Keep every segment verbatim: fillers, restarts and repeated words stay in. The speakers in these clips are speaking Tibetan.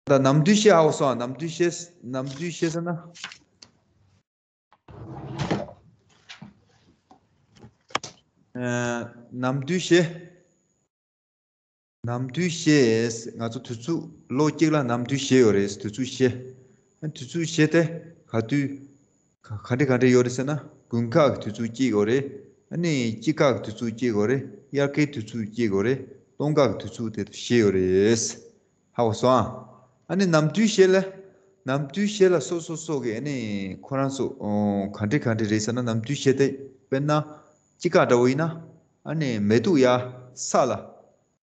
ད་ནམ་དུས་ཤེས་ཧ་གོ་སོང་། ནམ་དུས་ཤེས། ནམ་དུས་ཤེས་ཟེར་ན། ཨ། ནམ་དུས་ཤེས། ནམ་དུས་ཤེས། ང་ཚོ་དུས་ཚོད་ལོ་གཅིག་ལ་ནམ་དུས་ཤེས་ཡོད་རེད། དུས་ཚོད་ཤེས། དུས་ཚོད་ཤེས་ཏེ་ག་དུས་ག་ག་འདྲ་ག་འདྲ་ཡོད་རེད་ཟེར་ན། དགུན་ཁ་གི་དུས་ཚོད་གཅིག་ཡོད་རེད། ཨ་ནི་དཔྱིད་ཀ་གི་དུས་ཚོད་གཅིག་ཡོད་རེད། དབྱར་ཁའི་དུས་ཚོད་གཅིག་ཡོད་རེད། སྟོན་ཁ་གི་དུས་ཚོད་དེ་ཤེས་ཡོད་རེད། ཧ་གོ་སོང་ཨ། ཨ་ནི་ནམ་དུས་ཤེས་ལ། ནམ་དུས་ཤེས་ལ་སོ་སོ་སོ་གི་ཨ་ནི་ཁོ་རང་ཚོ་ཨོ་ག་འདྲ་ག་འདྲ་རེད་ཟེར་ན། ནམ་དུས་ཤེས་ཏེ་དཔེར་ན་དཔྱིད་ཀ་འདྲ་བོ་ཡིན་ན། ཨ་ནི་མེ་ཏོག་ཡར་ས་ལ།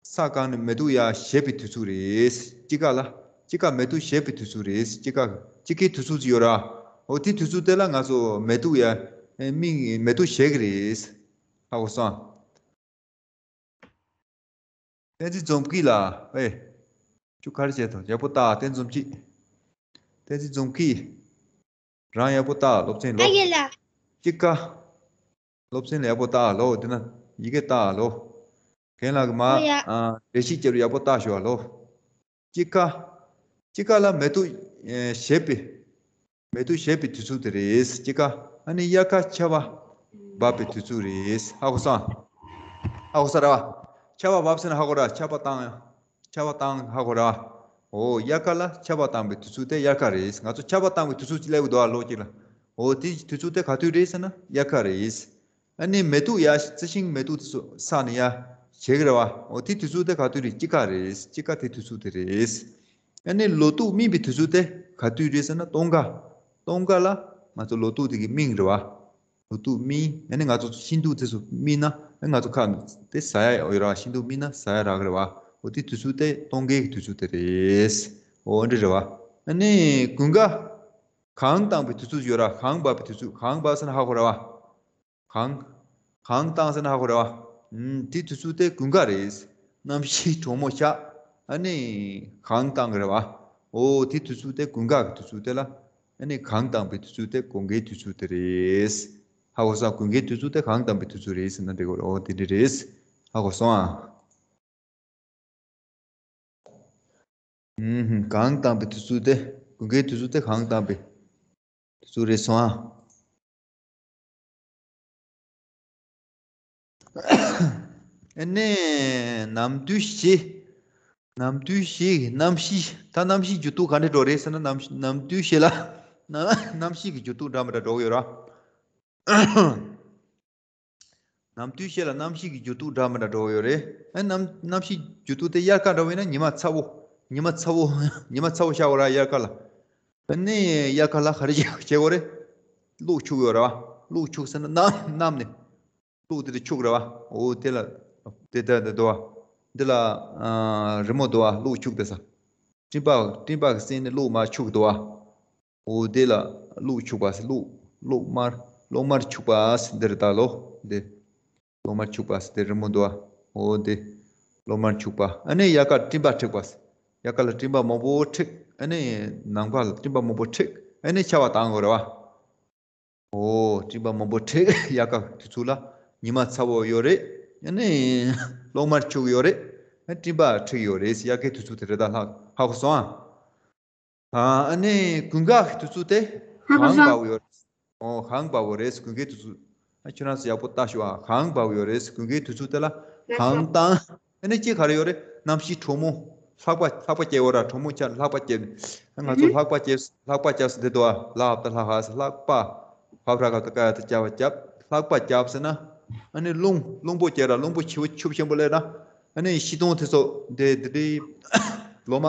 ས་གང་ནས་མེ་ཏོག་ཡར་བཞད་པའི་དུས་ཚོད་རེད། དཔྱིད་ཀ་ལ། དཔྱིད་ཀ་མེ་ཏོག་བཞད་པའི་དུས་ཚོད་རེད། དཔྱིད་ཀ་དཔྱིད་ཀའི་དུས་ཚོད་ཅིག་ཡོད་ར། འོ་དེ་དུས་ཚོད་དེ་ལ་ང་ཚོ་མེ་ཏོག་ཡར་སྨིན། མེ་ཏོག་བཞད་གི་རེད། ཧ་གོ་སོང་། བསྟན་འཛིན་འཛོམས་སྐྱིད་ལགས། ཨེ། ཁྱོད་ག་རེ་བྱས་དང་ཡག་པོ་ལྟ། བསྟན་འཛོམས་སྐྱིད། བསྟན་འཛིན་འཛོམས་སྐྱིད། རང་ཡག་པོ་ལྟ། སློབ་ཚན་ལོ། ཨ་ཡེ་ལ། དཔྱིད་ཀ། སློབ་ཚན་ལ་ཡག་པོ་ལྟ་ལོ། དེ་ན་ཡི་གེ་ལྟ་ལོ། རྒན་ལགས་ཀྱིས་མ། ཨོ་ཡ། ཨ། འགྲེལ་བཤད་བྱས་རུ་ཡག་པོ་ལྟ་ཞུ་བ་ལོ། དཔྱིད་ཀ། དཔྱིད་ཀ་ལ་མེ་ཏོག་ཨེ་བཞད་པའི། མེ་ཏོག་བཞད་པའི་དུས་ཚོད་དེ་རེད། དཔྱིད་ཀ། ཨ་ནི་དབྱར་ཁ་ཆར་པ་འབབ་པའི་དུས་ཚོད་རེད། ཧ་གོ་སོང་། ཧ་གོ་ས་ར་བ། ཆར་པ་འབབ་ཟེར་ན་ཧ་གོ་ར། ཆར་པ་བཏང་། ཆར་པ་བཏང་ཧ་གོ་ར་བ། འོ་དབྱར་ཁ་ལ་ཆར་པ་བཏང་པའི་དུས་ཚོད་དེ་དབྱར་ཁ་རེད། ང་ཚོ་ཆར་པ་བཏང་པའི་དུས་ཚོད་ཅིག་སླེབས་ཀྱི་འདུག་ཨ། ལོ་གཅིག་ལ། འོ་དེ་དུས་ཚོད་དེ་ག་དུས་རེད་ཟེར་ན་དབྱར་ཁ་རེད། ཨ་ནི་མེ་ཏོག་ཡར། རྩི་ཤིང་མེ་ཏོག་དེ་ཚོ་ས་ནས་ཡར་བཞད་ཀྱི་རེད་བ། འོ་དེ་དུས་ཚོད་དེ་ག་དུས་རེད། དཔྱིད་ཀ་རེད། དཔྱིད་ཀ་དེ་དུས་ཚོད་དེ་རེད། ཨ་ནི་ལོ་ཏོག་སྨིན་པའི་དུས་ཚོད་དེ་ག་དུས་རེད་ཟེར་ན་སྟོན་ཁ། སྟོན་ཁ་ལ་ང་ཚོ་ལོ་ཏོག་དེ་གི་སྨིན་རེད་བ། ལོ་ཏོག་སྨིན། ཨ་ནི་ང་ཚོ་ཤིང་འདུག་དེ་ཚོ་སྨིན་ན། ཨ་ནི་ང་ཚོ་ཁ་དེ་ཟ་ཡ་ཡོད་ར། ཤིང་འདུག་སྨིན་ན་ཟ་ཡ་རག་གི་རེད་བ། འོ་དེ་དུས་ཚོད་དེ་སྟོན་ཁའི་དུས་ཚོད་དེ་རེད། འོ་འདི་རེད་བ། ཨ་ནི་དགུན་ཁ། གངས་བཏང་པའི་དུས་ཚོད་ཡོད་ར། གངས་འབབ་པའི་དུས་ཚོད། གངས་འབབ་ཟེར་ན་ཧ་གོ་ར་བ། གངས། གངས་བཏང་ཟེར་ན་ཧ་གོ་ར་བ། ཨུམ། དེ་དུས་ཚོད་དེ་དགུན་ཁ་རེད། གནམ་གཤིས་གྲང་མོ་ཆགས། ཨ་ནི་གངས་བཏང་གི་རེད་བ། འོ་དེ་དུས་ཚོད་དེ་དགུན་ཁ་གི་དུས་ཚོད་དེ་ལ། ཨ་ནི་གངས་བཏང་པའི་དུས་ཚོད་དེ་དགུན་ཁའི་དུས་ཚོད་དེ་རེད། ཧ་གོ་སོང་། དགུན་ཁའི་དུས་ཚོད་དེ་གངས་བཏང་པའི་དུས་ཚོད་རེད་ཟེར་ན་འགྲིག་གི་རེད། འོ་དེ་འདྲ་རེད། ཧ་གོ་སོང་ཨ། ཨུམ། གངས་བཏང་པའི་དུས་ཚོད་དེ། དགུན་ཁའི་དུས་ཚོད་དེ་གངས་བཏང་པའི་དུས་ཚོད་རེད་སོང་ཨ། ཨ་ནི་ནམ་དུས་བཞི། ནམ་དུས་བཞི་གི་གནམ་གཤིས། ད་གནམ་གཤིས་འགྱུར་ལྡོག་ག་འདྲ་འགྲོ་རེད་ཟེར་ན། ནམ་ནམ་དུས་བཞི་ལ་ན་གནམ་གཤིས་ཀྱི་འགྱུར་ལྡོག་འདྲ་མི་འདྲ་འགྲོ་གི་ཡོད་ར། ནམ་དུས་བཞི་ལ་གནམ་གཤིས་ཀྱི་འགྱུར་ལྡོག་འདྲ་མི་འདྲ་འགྲོ་གི་ཡོད་རེད། ཨ། གནམ་གནམ་གཤིས་འགྱུར་ལྡོག་དེ་དབྱར་ཁ་འདྲ་བོ་ཡིན་ན་ཉི་མ་ཚ་བོ། ཉི་མ་ཚ་བོ། ཉི་མ་ཚ་བོ་ཤར་བ་ར་དབྱར་ཁ་ལ། ཨ་ནི་དབྱར་ཁ་ལ་ག་རེ་བྱེད་བྱེད་དགོས་རེད། གློག་འཁྱུག་ཡོད་ར་བ། གློག་འཁྱུག་ཟེར་ན་གནམ་གནམ་ནས་གློག་དེ་འདྲ་འཁྱུག་ར་བ། འོ་དེ་ལ་དེ་དེ་དེ་དོ་བ། འདི་ལ་ཨ་རི་མོ་དོ་བ། གློག་འཁྱུག་དེ་ས། སྤྲིན་པ་སྤྲིན་པ་གི་སེང་ནས་གློག་མར་འཁྱུག་དོ་བ། འོ་དེ་ལ་གློག་འཁྱུག་པ་ཟེར། གློག་གློག་དམར་གློག་དམར་འཁྱུག་པ་ཟེར་འདི་རེད་ད་ལོ། འདི་གློག་དམར་འཁྱུག་པ་ཟེར་དེ་རི་མོ་འདུག་ཨ། འོ་དེ་གློག་དམར་འཁྱུག་པ། ཨ་ནི་དབྱར་ཁ་སྤྲིན་པ་འཁྲིགས་པ་ཟེར། དབྱར་ཁ་ལ་སྤྲིན་པ་མང་པོ་འཁྲིགས། ཨ་ནི་ནམ་མཁའ་ལ་སྤྲིན་པ་མང་པོ་འཁྲིགས། ཨ་ནི་ཆར་པ་བཏང་དགོས་རེད་བ། འོ་སྤྲིན་པ་མང་པོ་འཁྲིགས། དབྱར་ཁ་དུས་ཚོད་ལ་ཉི་མ་ཚ་བོ་ཡོད་རེད། ཨ་ནི་གློག་དམར་འཁྱུག་ཡོད་རེད། ཨ་སྤྲིན་པ་འཁྲིགས་ཡོད་རེད། དབྱར་ཁའི་དུས་ཚོད་དེ་རེད་ད། ཧ་ཧ་གོ་སོང་ཨ། ཨ་ནི་དགུན་ཁ་གི་དུས་ཚོད་དེ་ཧ་གོ་གངས་སོང་། འབབ་ཡོད་རེད། ཨོ་གངས་འབབ་ཡོད་རེད། དགུན་ཁའི་དུས་ཚོད། ཨ་ཁྱོད་རང་ཚོ་ཡག་པོ་ལྟ་ཤོག་ཨ། གངས་འབབ་ཡོད་རེད། དགུན་ཁའི་དུས་ཚོད་དེ་ལ་ཧ་གོ་གངས་སོང་། བཏང་། ཨ་ནི་ཅི་ག་རེ་ཡོད་རེད། གནམ་གཤིས་གྲང་མོ། ལྷགས་པ་ལྷགས་པ་རྒྱག་ཡོད་ར། གྲང་མོ་ཆགས། ལྷགས་པ་རྒྱག་ཨ་ང་ཚོ་ལྷགས་པ་རྒྱབ་ལྷགས་པ་རྒྱབ་ཟེར་དེ་འདུག་ཨ། ལ་ཧབ་ཏ་ལྷག་ཧ་ཟེར། ལྷགས་པ། ཧབ་ར་ག་ཏ་ཀ་ཡ་ཏ་ཀྱ་བ་རྒྱབ། ལྷགས་པ་རྒྱབ་ཟེར་ན། ཨ་ནི་རླུང་རླུང་པོ་རྒྱག་ར། རླུང་པོ་ཆེ་བོ་ཆུ་ཆེན་པོ་སླེབས་ན། ཨ་ནི་ཤིང་སྡོང་དེ་ཚོ་དེ་དེ་འདྲའི་ལོ་མ།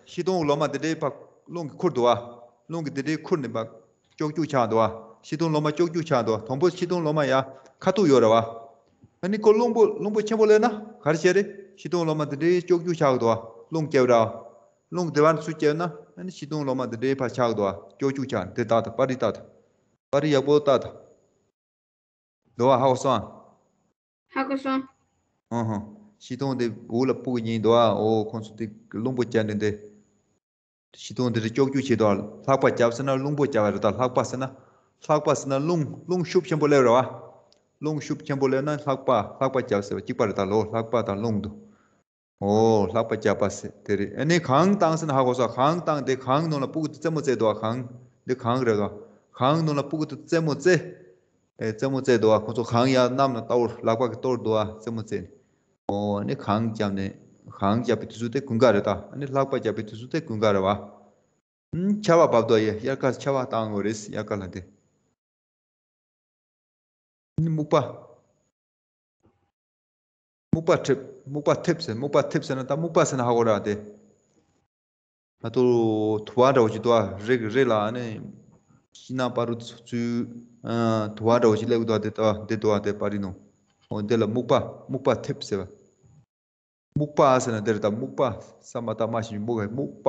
ཤིང་སྡོང་ལོ་མ་དེ་འདྲའི་ཕར་རླུང་གིས་ཁུར་འདུག་ཨ། རླུང་གིས་དེ་འདྲའི་ཁུར་ནས་ཕར་ཀྱོག་ཀྱོག་ཆགས་འདུག་ཨ། ཤིང་སྡོང་ལོ་མ་ཀྱོག་ཀྱོག་ཆགས་འདུག་ཨ། དང་པོ་ཤིང་སྡོང་ལོ་མ་ཡ་ཁ་ཐུག་ཡོད་རེད་བ། ཨ་ནི་ཁོ་རླུང་པོ་རླུང་པོ་ཆེན་པོ་སླེབས་ན་ག་རེ་བྱེད་རེད། ཤིང་སྡོང་ལོ་མ་དེ་འདྲའི་ཀྱོག་ཀྱོག་ཆགས་འདུག་ཨ། རླུང་རྒྱབ་ར། རླུང་དེ་བར་ཚུར་བརྒྱབ་ན་ཨ་ནི་ཤིང་སྡོང་ལོ་མ་དེ་འདྲའི་ཕར་ཆགས་འདུག་ཨ། ཀྱོག་ཀྱོག་ཆགས། དེ་ལྟ་དང་། པར་རིས་ལྟ་དང་། པར་རིས་ཡག་པོ་ལྟ་དང་། འདུག་བ། ཧ་གོ་སོང་ཨ། ཧ་གོ་སོང་། ཨ་ཧ། ཤིང་སྡོང་དེ་འུ་ལ་སྤུ་གུ་གཉིས་འདུག་ཨ། འོ་ཁོང་ཚོ་དེ་རླུང་པོ་རྒྱག་ནས་དེ། ཤིང་སྡོང་དེ་རེ་ཀྱོག་ཀྱོག་བྱེད་དོ། ལྷགས་པ་རྒྱབ་ཟེར་ན་རླུང་པོ་རྒྱབ་པ་རེད་ད། ལྷགས་པ་ཟེར་ན། ལྷགས་པ་ཟེར་ན་རླུང་རླུང་ཤུགས་ཆེན་པོ་སླེབས་རེད་བ། རླུང་ཤུགས་ཆེན་པོ་སླེབས་ན་ལྷགས་པ། ལྷགས་པ་རྒྱབ་ཟེར་བ་གཅིག་པ་རེད་ད་ལོ། ལྷགས་པ་དང་རླུང་དུ། ཨོ་ལྷགས་པ་བརྒྱབ་པ་ཟེར་དེ་རེད། ཨ་ནི་གངས་བཏང་ཟེར་ན་ཧ་གོ་སོང་། གངས་བཏང་དེ་གངས་ནང་ལ་སྤུ་གུ་དེ་རྩེད་མོ་རྩེ་འདུག་ག་གངས་འདི་གངས་རེད་ག་གངས་ནང་ལ་སྤུ་གུ་དེ་རྩེད་མོ་རྩེ། ཨེ་རྩེད་མོ་རྩེ་འདུག་ག་ཁོ་ཚོ་གངས་ཡར་གནམ་ལ་གཏོར་ལག་པ་གིས་གཏོར་འདུག་ག་རྩེད་མོ་རྩེ་ནས། ཨོ་ཨ་ནི་གངས་བརྒྱབ་ནས་གངས་བརྒྱབ་པའི་དུས་ཚོད་དེ་དགུན་ཁ་རེད་ད། ཨ་ནི་ལྷགས་པ་བརྒྱབ་པའི་དུས་ཚོད་དེ་དགུན་ཁ་རེད་བ། ཨུམ་ཆར་པ་བབས་འདུག་ག་ཡ་དབྱར་ཁ་ཆར་པ་བཏང་དགོས་རེད། དབྱར་ཁ་ལ་དེ། ཨ་ནི་སྨུག་པ། སྨུག་པ་ཐེབས། སྨུག་པ་ཐེབས་ཟེར། སྨུག་པ་ཐེབས་ཟེར་ན་ད་སྨུག་པ་ཟེར་ན་ཧ་གོ་ར་དེ། ང་ཚོ་དུ་བ་འདྲ་བོ་ཞིག་འདུག་ག་རེ་རེ་ལ་ཨ་ནི་ཤིང་ནགས་བར་དུ་ཚུར་ཨ་དུ་བ་འདྲ་བོ་ཞིག་སླེབས་འདུག་ག་དེ་ལྟ་བུ་དེ་འདུག་ག་དེ་པར་རིས་ནང་། འོ་དེ་ལ་སྨུག་པ། སྨུག་པ་ཐེབས་ཟེར་བ། སྨུག་པ་ཟེར་ན་དེ་རེད་ད། སྨུག་པ། ས་མ་བཏགས་སྨ་ཞབས་ཀྱུ་སྨུག་ག་སྨུག་པ།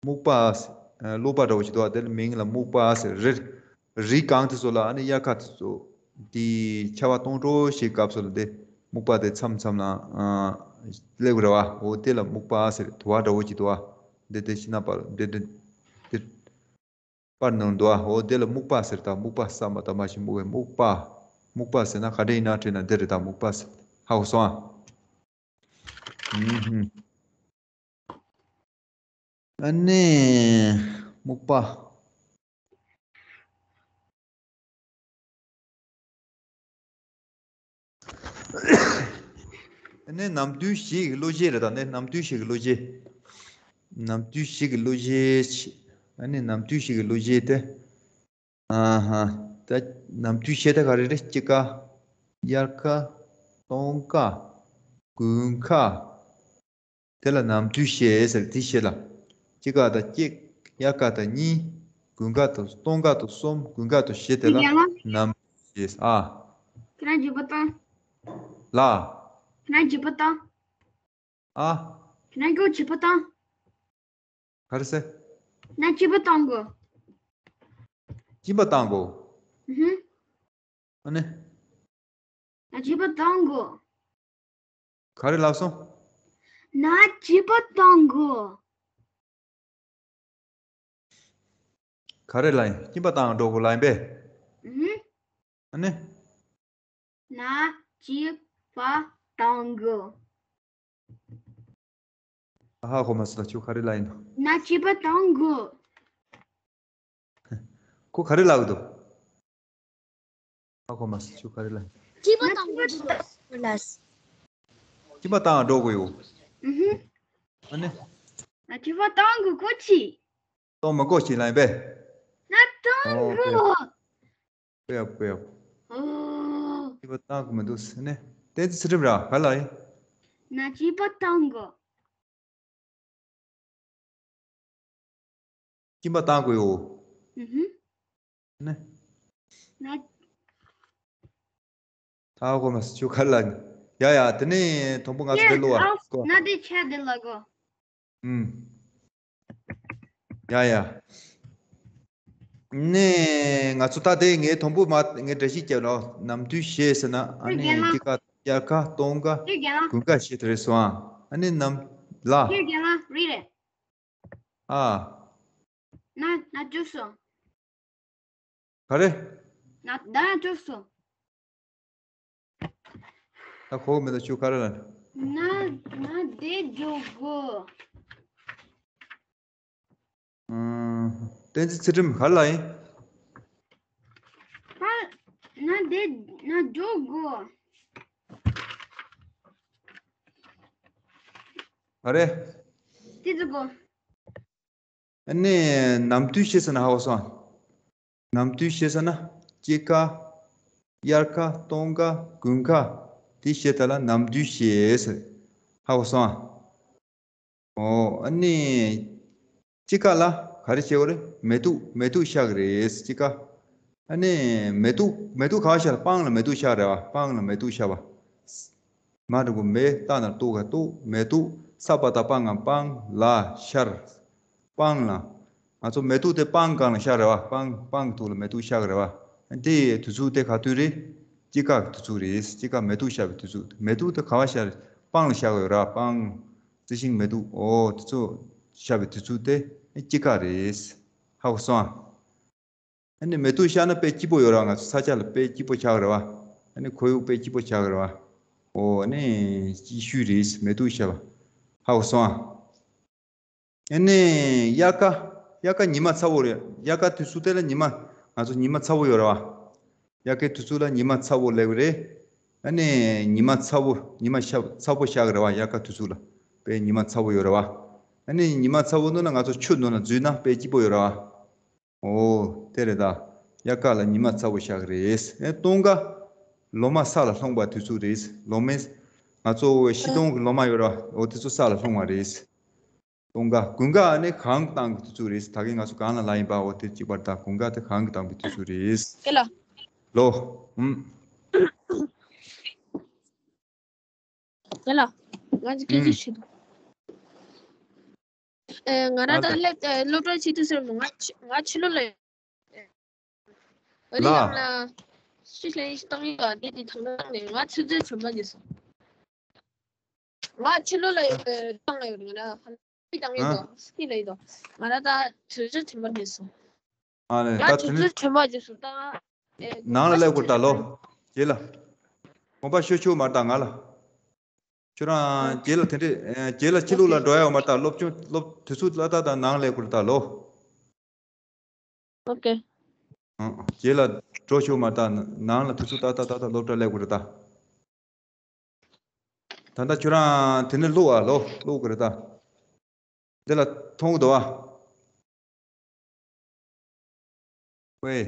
སྨུག་པ་ཟེར། ཨ་གློག་པ་འདྲ་བོ་ཞིག་འདུག་ག་དེ་ལ་མིང་ལ་སྨུག་པ་ཟེར། རི་རི་སྒང་དེ་ཚོ་ལ་ཨ་ནི་དབྱར་ཁ་དེ་ཚོ་དེ་ཆར་པ་གཏོང་འགྲོ་ཞིག་སྐབས་སུ་ལ་དེ་སྨུག་པ་དེ་མཚམས་མཚམས་ལ་ཨ་སླེབས་རེད་བ། འོ་དེ་ལ་སྨུག་པ་ཟེར། དུ་བ་འདྲ་བོ་ཅིག་འདུག་ག་དེ་དེ་ཤིང་ནགས་པར་དེ་དེ་དེ་པར་ནང་འདུག་ག་འོ་དེ་ལ་སྨུག་པ་ཟེར་ད། སྨུག་པ། ས་མ་བཏགས་སྨ་ཞབས་ཀྱུ་སྨུག་ག་སྨུག་པ། སྨུག་པ་ཟེར་ན་ག་འདྲ་ཡིན་ན་དྲན་ན་དེ་རེད་ད། སྨུག་པ་ཟེར། ཧ་གོ་སོང་ཨ། ཨུམ་ཧུམ། ཨ་ནི་སྨུག་པ། ཨ་ནི་ནམ་དུས་བཞི་གི་གློག་བརྙན་རེད་ད། ནི་ནམ་དུས་བཞི་གི་གློག་བརྙན། ནམ་དུས་བཞི་གི་གློག་བརྙན་ཆེ། ཨ་ནི་ནམ་དུས་བཞི་གི་གློག་བརྙན་དེ། ཨ་ཧ། ད་ནམ་དུས་བཞི་དེ་ག་རེ་རེད། དཔྱིད་ཁ། དབྱར་ཁ། སྟོན་ཁ། དགུན་ཁ། དེ་ལ་ནམ་དུས་བཞི་ཟེར། དེ་བཞི་ལ། དཔྱིད་ཁ་དང་དཔྱིད། དབྱར་ཁ་དང་གཉིས། དགུན་ཁ་དང་སྟོན་ཁ་དང་གསུམ། དགུན་ཁ་དང་བཞི། དེ་ལ་རྒན་ལགས། ནམ་དུས་བཞི། ཨ། ཁྱེད་རང་འཇིགས་པ་བཏང་། ལ། ཁྱེད་རང་འཇིགས་པ་བཏང་། ཨ། ཁྱེད་རང་སྐྱོ་འཇིགས་པ་བཏང་། ག་རེ་ཟེར། ན་སྐྱིད་པ་བཏང་གོ། སྐྱིད་པ་བཏང་གོ། ཧུམ། ཨ་ནི། ན་སྐྱིད་པ་བཏང་གོ། ག་རེ་ལབ་སོང་། ན་སྐྱིད་པ་བཏང་གོ། ག་རེ་ལབ་ཡིན། སྐྱིད་པ་བཏང་འགྲོ་གོ་ལབ་ཡིན་པས། ཧུམ། ཨ་ནི། ན་སྐྱིད་པ་བཏང་གོ། ཧ་གོ་མ་སོང་། ད་ཁྱོད་ག་རེ་ལབ་ཡིན་ནམ། ན་སྐྱིད་པ་བཏང་གོ། ཁོ་ག་རེ་ལབ་ཀྱི་འདུག་ཧ་གོ་མ་སོང་། ཁྱོད་ག་རེ་ལབ་ཡིན། སྐྱིད་པ་བཏང་གོ་ལབ། སྐྱིད་པ་བཏང་འགྲོ་གོ་ཡོད། ཨུ་ཧུ། ཨ་ནི། ན་སྐྱིད་པ་བཏང་གོ་ཁོ་ཅི། གཏོང་མི་དགོས་ཅིག་ལབ་ཡིན་པས། ན་བཏང་གོ། ཨོ་ཀེ། ཀོ་ཡ་ཀོ་ཡ། ཨོ། སྐྱིད་པ་བཏང་གི་མི་འདུག་ཟེར་ནས། བསྟན་འཛིན་ཚུལ་ཁྲིམས་ར་ག་ལ་ཡིན། ན་སྐྱིད་པ་བཏང་གོ། སྐྱིད་པ་བཏང་གོ་ཡོད། ཨུ་ཧུ། ནས། ན། ད་གོ་མ་སུ་ཆུ་ག་ལ་ཡིན། ཡ་ཡ། དེ་ནས་དང་པོ་ང་ཚོ་དེ་ལོ་བ་ཀོ། ན་དེ་ཆ་དེ་ལ་གོ། ཨུམ། ཡ་ཡ། ནས་ང་ཚོ་ད་དེ་ངས་དང་པོ་མ་ངས་འགྲེལ་བཤད་བརྒྱབ་ལ། ནམ་དུས་བཞི་ཟེར་ན་ཨ་ནི་དཔྱིད་ཁ། དབྱར་ཁ། སྟོན་ཁ། དགུན་ཁ་བཞི་དེ་རེད་སོང་ཨ། ཨ་ནི་ནམ་ལ། ཨ། ན་ན་བཅུག་སོང་། ག་རེ། ན་ད་བཅུག་སོང་། ད་གོ་མེད་ད་ཆུ་ག་རེ་ལ། ན་ན་དེ་འཇོག་གོ། ཨང་། བསྟན་འཛིན་ཚུལ་ཁྲིམས་ག་རེ་ལ་ཡིན། ད་ན་དེ་ན་འཇོག་གོ། ག་རེ། དེ་ཚོ་གོ། ཨ་ནི་ནམ་དུས་བཞི་ཟེར་ན་ཧ་གོ་སོང་། ནམ་དུས་བཞི་ཟེར་ན་དཔྱིད་ཁ། དབྱར་ཁ། སྟོན་ཁ། དགུན་ཁ། དེ་བཞི་དེ་ལ་ནམ་དུས་བཞི་ཟེར། ཧ་གོ་སོང་ཨ། ཨོ་ཨ་ནི། དཔྱིད་ཁ་ལ་ག་རེ་བྱེད་དགོས་རེད། མེ་ཏོག་མེ་ཏོག་ཤར་གི་རེད། དཔྱིད་ཁ། ཨ་ནི་མེ་ཏོག་མེ་ཏོག་ག་བ་ཤར། སྤང་ལ་མེ་ཏོག་ཤར་རེད་བ། སྤང་ལ་མེ་ཏོག་ཤར་བ། མ་འགྲོ་གོ་མེ་ཏོག་ན་ཏོག་ག་ཏོག་མེ་ཏོག་ས་པ་བཏགས་སྤ་ང་སྤང་ལ་ཤར། སྤང་ལ། ང་ཚོ་མེ་ཏོག་དེ་སྤང་སྒང་ལ་ཤར་རེད་བ། སྤང་སྤང་གི་ཐོག་ལ་མེ་ཏོག་ཤར་གི་རེད་བ། དེ་དུས་ཚོད་དེ་ག་དུས་རེད། དཔྱིད་ཀ་གི་དུས་ཚོད་རེད། དཔྱིད་ཀ་མེ་ཏོག་ཤར་བའི་དུས་ཚོད། མེ་ཏོག་དེ་ག་བ་ཤར། སྤང་ལ་ཤར་གི་ཡོད་རེད་བ། སྤང་། རྩི་ཤིང་མེ་ཏོག་ཨོ་དེ་ཚོ་ཤར་བའི་དུས་ཚོད་དེ་དཔྱིད་ཀ་རེད། ཧ་གོ་སོང་ཨ། ཨ་ནི་མེ་ཏོག་ཤར་ན་དཔེ་སྐྱིད་པོ་ཡོད་ར། ང་ཚོ་ས་ཆ་ལ་དཔེ་སྐྱིད་པོ་ཆགས་རེད་བ། ཨ་ནི་ཁོར་ཡུག་དཔེ་སྐྱིད་པོ་ཆགས་རེད་བ། ཨོ་ཨ་ནི་སྐྱིད་ཤོས་རེད་མེ་ཏོག་ཤར་བ། ཧ་གོ་སོང་ཨ། ཨ་ནི་དབྱར་ཁ། དབྱར་ཁ་ཉི་མ་ཚ་བོ་རེད། དབྱར་ཁ་དུས་ཚོད་དེ་ལ་ཉི་མ། ང་ཚོ་ཉི་མ་ཚ་བོ་ཡོད་རེད་བ། དབྱར་ཁའི་དུས་ཚོད་ལ་ཉི་མ་ཚ་བོ་ལབ་ཀྱི་རེད། ཨ་ནི་ཉི་མ་ཚ་བོ། ཉི་མ་ཤ་ཚ་བོ་ཤར་གྱི་རེད་བ། དབྱར་ཁ་དུས་ཚོད་ལ་དཔེ་ཉི་མ་ཚ་བོ་ཡོད་རེད་བ། ཨ་ནི་ཉི་མ་ཚ་བོ་ནང་ལ་ང་ཚོ་ཆུ་ནང་ལ་འཛུལ་ན་དཔེ་སྐྱིད་པོ་ཡོད་རེད་བ། འོ། དེ་རེད་ད། དབྱར་ཁ་ལ་ཉི་མ་ཚ་བོ་ཤར་གྱི་རེད། ཨེ། སྟོན་ཁ། ལོ་མ་ས་ལ་ལྷུང་བ་དུས་ཚོད་རེད། ལོ་མའི། ང་ཚོ་ཕྱི་སྟོན་གྱི་ལོ་མ་ཡོད་ར། འོ་དེ་ཚོ་ས་ལ་ལྷུང་བ་རེད། སྟོན་ཁ། དགུན་ཁ་ནི་གངས་བཏང་གི་དུས་ཚོད་རེད། ད་གིན་ང་ཚོ་གངས་ལ་ལ་ཡིན་པ། འོ་དེ་གཅིག་པར་ད་དགུན་ཁ་དེ་གངས་ཀྱི་བཏང་བའི་དུས་ཚོད་རེད། ཀེ་ལ། ལོ། ཨུམ། ཡ་ལ། ང་ཚོ་སྐད་ཆ་ཨུམ། བྱེད་དུ། ཨེ། ང་རང་ཨ་ད་ལེ། ཨེ། སློབ་གྲྭ་ཆེ་དུས་ཟེར་མོ། ང་ཕྱི་ང་ཕྱི་ལོགས་ལ་ཡོད། ཨེ། ཨ་ལ། རི་ཡང་ན་ཤི་ལེ་ཤི་བཏང་ཡོད་པ་འདི་དེ་ཐང་ནང་ནས་ང་ཆུ་ཚོད་གྲོན་པ་ཉོས་སོང་། ང་ཕྱི་ལོགས་ལ་ཡོད། ཨེ། བཏང་ཡོད། ང་རང་ཧ་ལ་བཏང་ཡོད་ཨ། དོ། སྐྱིད་ལ་ཡོད་དོ། ང་རང་ད་ཆུ་ཚོད་གྲོན་པ་ཉོས་སོང་། ཨ་ལེ། ད་ང་དེ་ཆུ་ནི་ཚོད་གྲོན་པ་ཉོས་སོང་ད། ཨེ། ནང་ལ་སླེབས་དགོས་ད་ལོ། རྗེས་ལ། དགོངས་པ་ཞུ་ཆོག་མ་ད་ང་ལ། ཁྱོད་རང་རྗེས་ལ་དེ་འདྲས། ཨེ། རྗེས་ལ་ཕྱི་ལོགས་ལ་འགྲོ་ཡ་ཡོད་མ་ད། སློབ་སྦྱོང་སློབ་དུས་ཚོད་ལ་ད་ད་ནང་སླེབས་དགོས་ད་ལོ། ཨོ་ཀེ། ཨང་། རྗེས་ལ་འགྲོ་ཆོག་མ་ད། ནང་ལ་དུས་ཚོད་ད་ད་ད་ད་སློབ་གྲྭ་སླེབས་དགོས་རེད་ད། ད་ལྟ་ཁྱོད་རང་དེ་ནས་བླུག་ཨ་ལོ། བླུག་གི་རེད་ད། འདི་ལ་མཐོང་གི་འདུག་ཨ། ཝེ།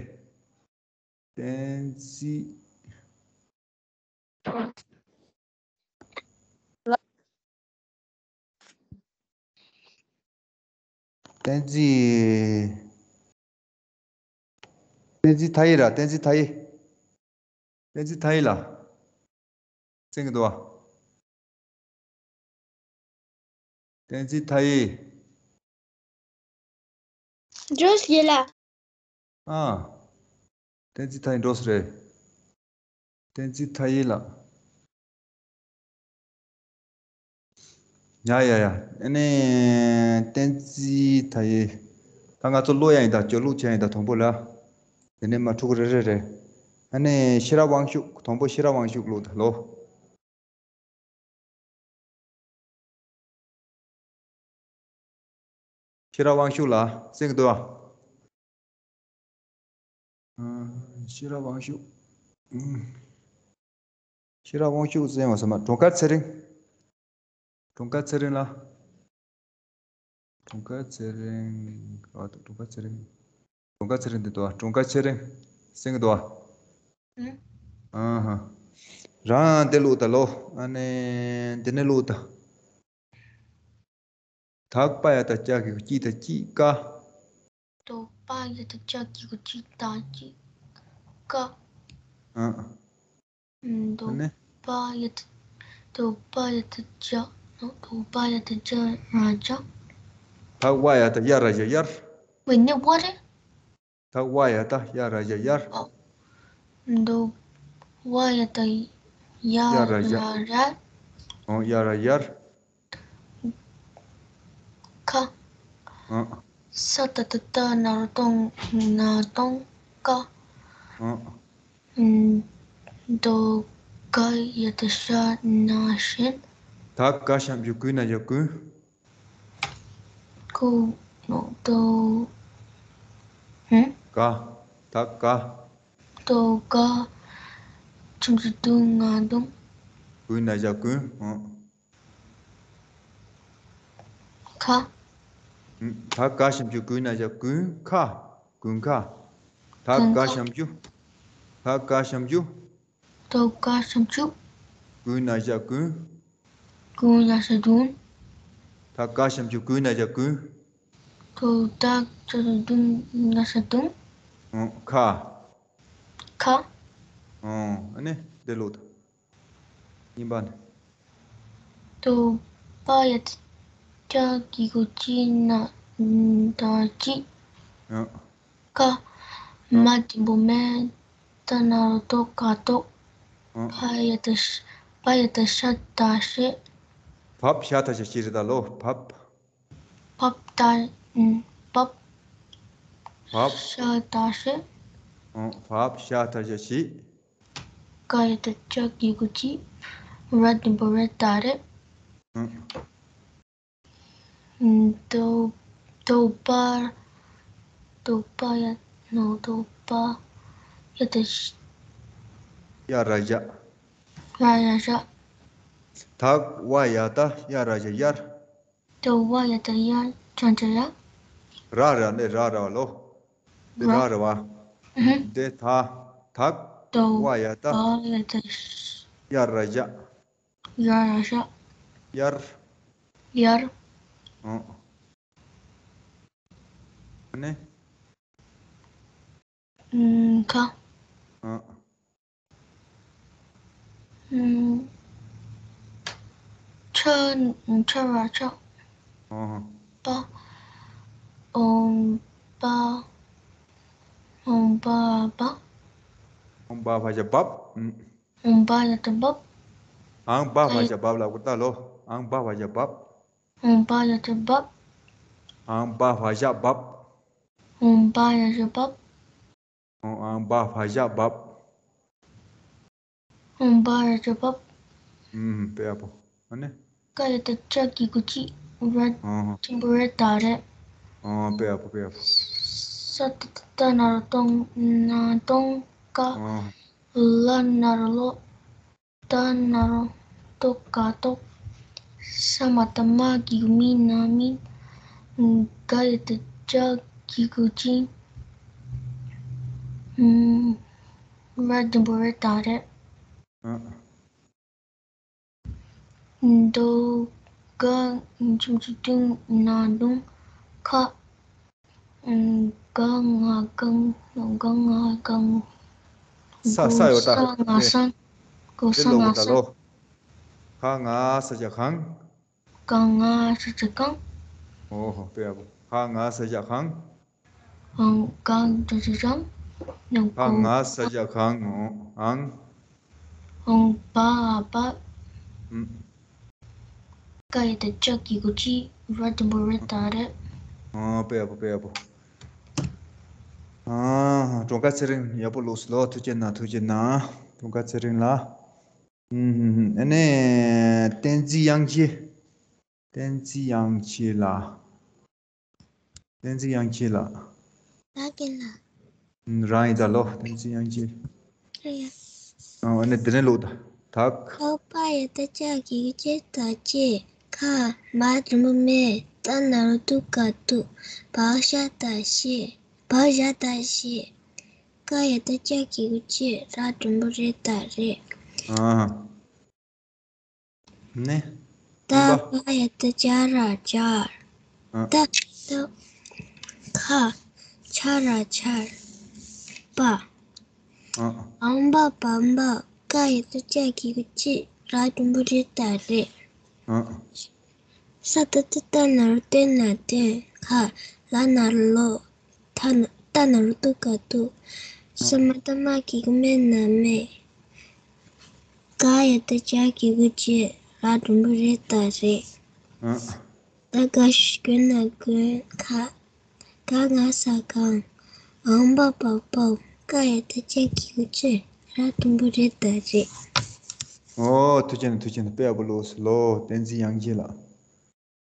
བསྟན་འཛིན། བསྟན་འཛིན། བསྟན་འཛིན་མཐའ་ཡས་ར། བསྟན་འཛིན་མཐའ་ཡས། བསྟན་འཛིན་མཐའ་ཡས་ལགས། གསན་གྱི་འདུག་བ། བསྟན་འཛིན་མཐའ་ཡས། འགྲོ་སོང་ལགས། ཨ། བསྟན་འཛིན་མཐའ་ཡས་འགྲོ་སོང་རེད། བསྟན་འཛིན་མཐའ་ཡས་ལགས། ཡ་ཡ་ཡ། ཨ་ནི་བསྟན་འཛིན་མཐའ་ཡས། ད་ང་ཚོ་ཀློག་ཡ་ཡིན་ད། སྐྱོར་ཀློག་བྱས་ཡིན་ད། དང་པོ་ལ། དེ་ནས་མ་འཁྲུག་རེ་རེ་རེ། ཨ་ནི་ཤེས་རབ་དབང་ཕྱུག་དང་པོ་ཤེས་རབ་དབང་ཕྱུག་ཀློག་ད་ལོ། ཤེས་རབ་དབང་ཕྱུག་ལགས། གསན་གྱི་འདུག་ཨ། ཨ། ཤེས་རབ་དབང་ཕྱུག་ཨུམ། ཤེས་རབ་དབང་ཕྱུག་གསན་པ་ཟེར་མ། གྲོང་དཀར་ཚེ་རིང་། གྲོང་དཀར་ཚེ་རིང་ལགས། གྲོང་དཀར་ཚེ་རིང་། ཨ། གྲོང་དཀར་ཚེ་རིང་། གྲོང་དཀར་ཚེ་རིང་འདི་འདུག་ཨ། གྲོང་དཀར་ཚེ་རིང་། གསན་གྱི་འདུག་ཨ། ཨ་ཧ། རང་དེ་ཀློག་ད་ལོ། ཨ་ནི་འདི་ནས་ཀློག་ད། དག་པ་ཡ་བཏགས་སྐྱ་གི་གུ་སྐྱི་ད་སྐྱིད་ཀ། དོ་པ་ཡ་བཏགས་སྐྱ་གི་གུ་སྐྱི་ད་སྐྱིད་ཀ། ཨ། དོ་ཨ་ནི། པ་ཡ་བཏགས། དོ་པ་ཡ་བཏགས་སྐྱ། དོ་པ་ཡ་བཏགས་སྐྱ་ར་སྐྱ། དག་པ་ཡ་བཏགས་ཡ་ར་ཡ་དབྱར། ཝེ་ནི་ཝ་རེད། དག་པ་ཡ་བཏགས་ཡ་ར་ཡ་དབྱར། ཨ། དོ་པ་ཡ་བཏགས་ཡ་ཡ་ར་ཡ། ར་ཡ། ཨོ། ཡ་ར་ཡ་དབྱར། ཁ། ཨ། ས་ཏ་བཏགས་སྟ་ན་རོ་སྟོ་ན་སྟོང་ཀ། ཨ། དོ་ག་ཡ་བཏགས་ཤ་ན་ཤིན། དག་ག་ཞབས་ཀྱུ་གུ་ན་ཡ་གུན། གུ། ནོ། དོ། ཧུམ། ག། དག་ག། དོ་ག་ཞབས་ཀྱུ་དུ་ང་དུང་། གུ་ན་ཡ་གུན། ཨ། ཁ། ཧུམ། དག་ག་ཞབས་ཀྱུ་གུ་ན་ཡ་གུན་ཁ། གུན་ཁ། དག་ག་གུན་ཁ། ཞབས་ཀྱུ། དག་ག་ཞབས་ཀྱུ། དོ་ག་ཞབས་ཀྱུ། གུ་ན་ཡ་གུན། གུ་ན་ཡ་དུན། དག་ག་ཞབས་ཀྱུ་གུ་ན་ཡ་གུན། དོ་ག་ཞབས་ཀྱུ་དུ་ན་ཡ་དུན། ཨོ། ཁ། ཁ། ཨོ། ཨ་ནི་འདི་ཀློག་ད། གཉིས་པ་ནི། དོ་པ་ཡ་བཏགས་སྐྱ་གི་གུ་སྐྱི་ན་ད་སྐྱིད། ཨ། ཀ། ཨ། མ་འགྲེང་བུ་མེ། ཏ་ན་རོ་ཏོ་ཀ་ཏོག། ཨ། ཕ་ཡ་བཏགས་ཤ། པ་ཡ་བཏགས་ཤ་ད་ཤེད། བབ་ཤ་ད་ཤ་ཤི་རེད་ད་ལོ། བབ། བབ་ད། ཨུམ། བབ། བབ། ཤ་ད་ཤེད། ཨ། བབ་ཤ་ད་ཤ་ཤི། ཀ་ཡ་བཏགས་ཀྱ་གི་གུ་ཀྱི། ར་འགྲེང་བུ་རེད་ད་རེད། ཨ། ཨུམ། དོ། དོ་པ། དོ་པ་ཡ། ནོ། དོ་པ་ཡ་ད་ཞ། ཡ་ར་ཡ། ཡ་ར་ཡ། ད་བ་ཡ་ད་ཡ་ར་ཡ་ཡར། དོ་བ་ཡ་ད་ཡར། ཅང་ཅང་ཡ། ར་ར་ནི་ར་ར་ལོ། འདི་ར་ར། ར་ར་བ། ཨུ་ཧུ། འདི་ད། ད། དོ། བ་ཡ་ད། བ་ཡ་ད། ཡ་ར་ཡ། ཡ་ར་ཡ། ཡར། ཡར། ཨོ། ཨ་ནི། ཨུམ། ཁ། ཨོ། ཨུམ། ཆ། ཆ་ར་ཆར། ཨོ། པ། ཨོམ། པ། ཨོམ། པ། བ། ཨོམ། བ་བ་ཞབས་བབ། ཨུམ། ཨོམ། བ་ཡ་ད་བབ། ཨང་། བ་བ་ཞབས་བབ་ལ་གོ་ད་ལོ། ཨང་། བ་བ་ཞབས་བབ། ཨོམ། བ་ཡ་ད་བབ། ཨང་། བ་བ་ཞབས་བབ། ཨོམ། བ་ཡ་ད་བབ། ཨང་། བ་བ་ཞབས་བབ། ཨོམ། བ་ཡ་ད་བབ། ཨུམ། དཔེ་ཡག་པོ། ཨ་ནི། ཀ་ཡ་ད་ཀྱ་གི་གུ་ཅི། ར་ཨང་། འགྲེང་བུ་ར་ད་རེད། ཨང་། དཔེ་ཡག་པོ། དཔེ་ཡག་པོ། ས་ཏ་བཏགས་ཏ་ན་རོ་སྟོང་། ན་སྟོང་། ཀ་ཨང་། ལ་ན་རོ་ལོ། ཏ་ན་རོ་ཏོ་ག་ཏོག་ས་མ་བཏགས་སྨ་གི་གུ་སྨི་ན་སྨིན། ག་ཡ་ད་གྱ་གི་གུ་གྱི། ཨུམ། ར་འགྲེང་བུ་ར་ད་རེད། ཨ། དོ། ག་འགྲེང་བུ་དུང་ན་དུང་། ཁ། ག་ང་གང་། ག་ང་གང་། ས། ས་ཡོད་ད། ས་ང་སང་། གོ་ས་ང་སང་། ག་ང་ས་ཀྱ་གང་། ག་ང་ས་ཀྱ་གང་། ཨོ་ཧོ། དཔེ་ཡག་པོ། ག་ང་ས་ཀྱ་གང་། ཨང་། ག་ང་ས་ཀྱ་གང་། ཨང་། ཨང་། བ་བ། ཨུམ། ཀ་ཡ་ད་ཀྱ་གི་གུ་ཀྱི། ར་འགྲེང་བུ་ར་ད་རེད། ཨ། དཔེ་ཡག་པོ། དཔེ་ཡག་པོ། ཨ། གྲངས་ཀ་ཚེ་རིང་ཡག་པོ་ཀློག་སོང་ལོ། ཐུགས་རྗེ་གནང་། ཐུགས་རྗེ་གནང་། གྲངས་ཀ་ཚེ་རིང་ལགས། ཨུམ། ཨ་ནི་བསྟན་འཛིན་དབྱངས་ཅན། བསྟན་འཛིན་དབྱངས་ཅན་ལགས། བསྟན་འཛིན་དབྱངས་ཅན་ལགས། ད་གིན་ལ། ཨུམ། རང་ཡིན་ད་ལོ། བསྟན་འཛིན་དབྱངས་ཅན། རེད་ཡ། ཨ་ནི་དེ་ནས་ཀློག་ད། ད། ཁ། པ་ཡ་ད་ཀྱ་གི་གུ་ཀྱི། ད་ཀྱི། ཁ། མ་འགྲེང་བུ་མེ། ཏ་ན་རོ་ཏུ་ག་ཏུ། བ་ཞ་ད་ཞི། བ་ཞ་ད་ཞི། ཀ་ཡ་ད་ཀྱ་གི་གུ་ཀྱི། ར་འགྲེང་བུ་ར་ད་རེད། ཨ། ནི། ད། བ་ཡ་ད་ཇ་ར་ཇར། ཨ། ད། ད། ཁ། ཆ་ར་ཆར། པ། ཨ། འམ་བ་བམ་བག་ཀ་ཡ་ད་ཀྱ་གི་གུ་ཀྱི། ར་འགྲེང་བུ་ར་ད་རེད། ཨ། ས་ཏ་བཏགས་སྟ་ན་རོ་སྟེ་ན་སྟོན། ཁ། ལ་ན་རོ་ལོ། ཏ་ན་རོ་ཏུ་ག་ཏུ། ས་མ་བཏགས་སྨ་གི་གུ་སྨེ་ན་སྨེ། ག་ཡ་ད་གྱ་གི་གུ་ཀྱི། ར་འགྲེང་བུ་ར་ད་རེད། ཨ། ད་ག་ཞབས་ཀྱུ་ན་དགོན། ཁ། ག་ང་ས་གང་། འམ་བ་བག་བབ། ཀ་ཡ་ད་གྱ་གི་གུ་ཀྱི། ར་འགྲེང་བུ་ར་ད་རེད། ཨོ། ཐུགས་རྗེ་གནང་། ཐུགས་རྗེ་གནང་། དཔེ་ཡག་པོ་ཀློག་སོང་ལོ། བསྟན་འཛིན་དབྱངས་ཅན་ལགས།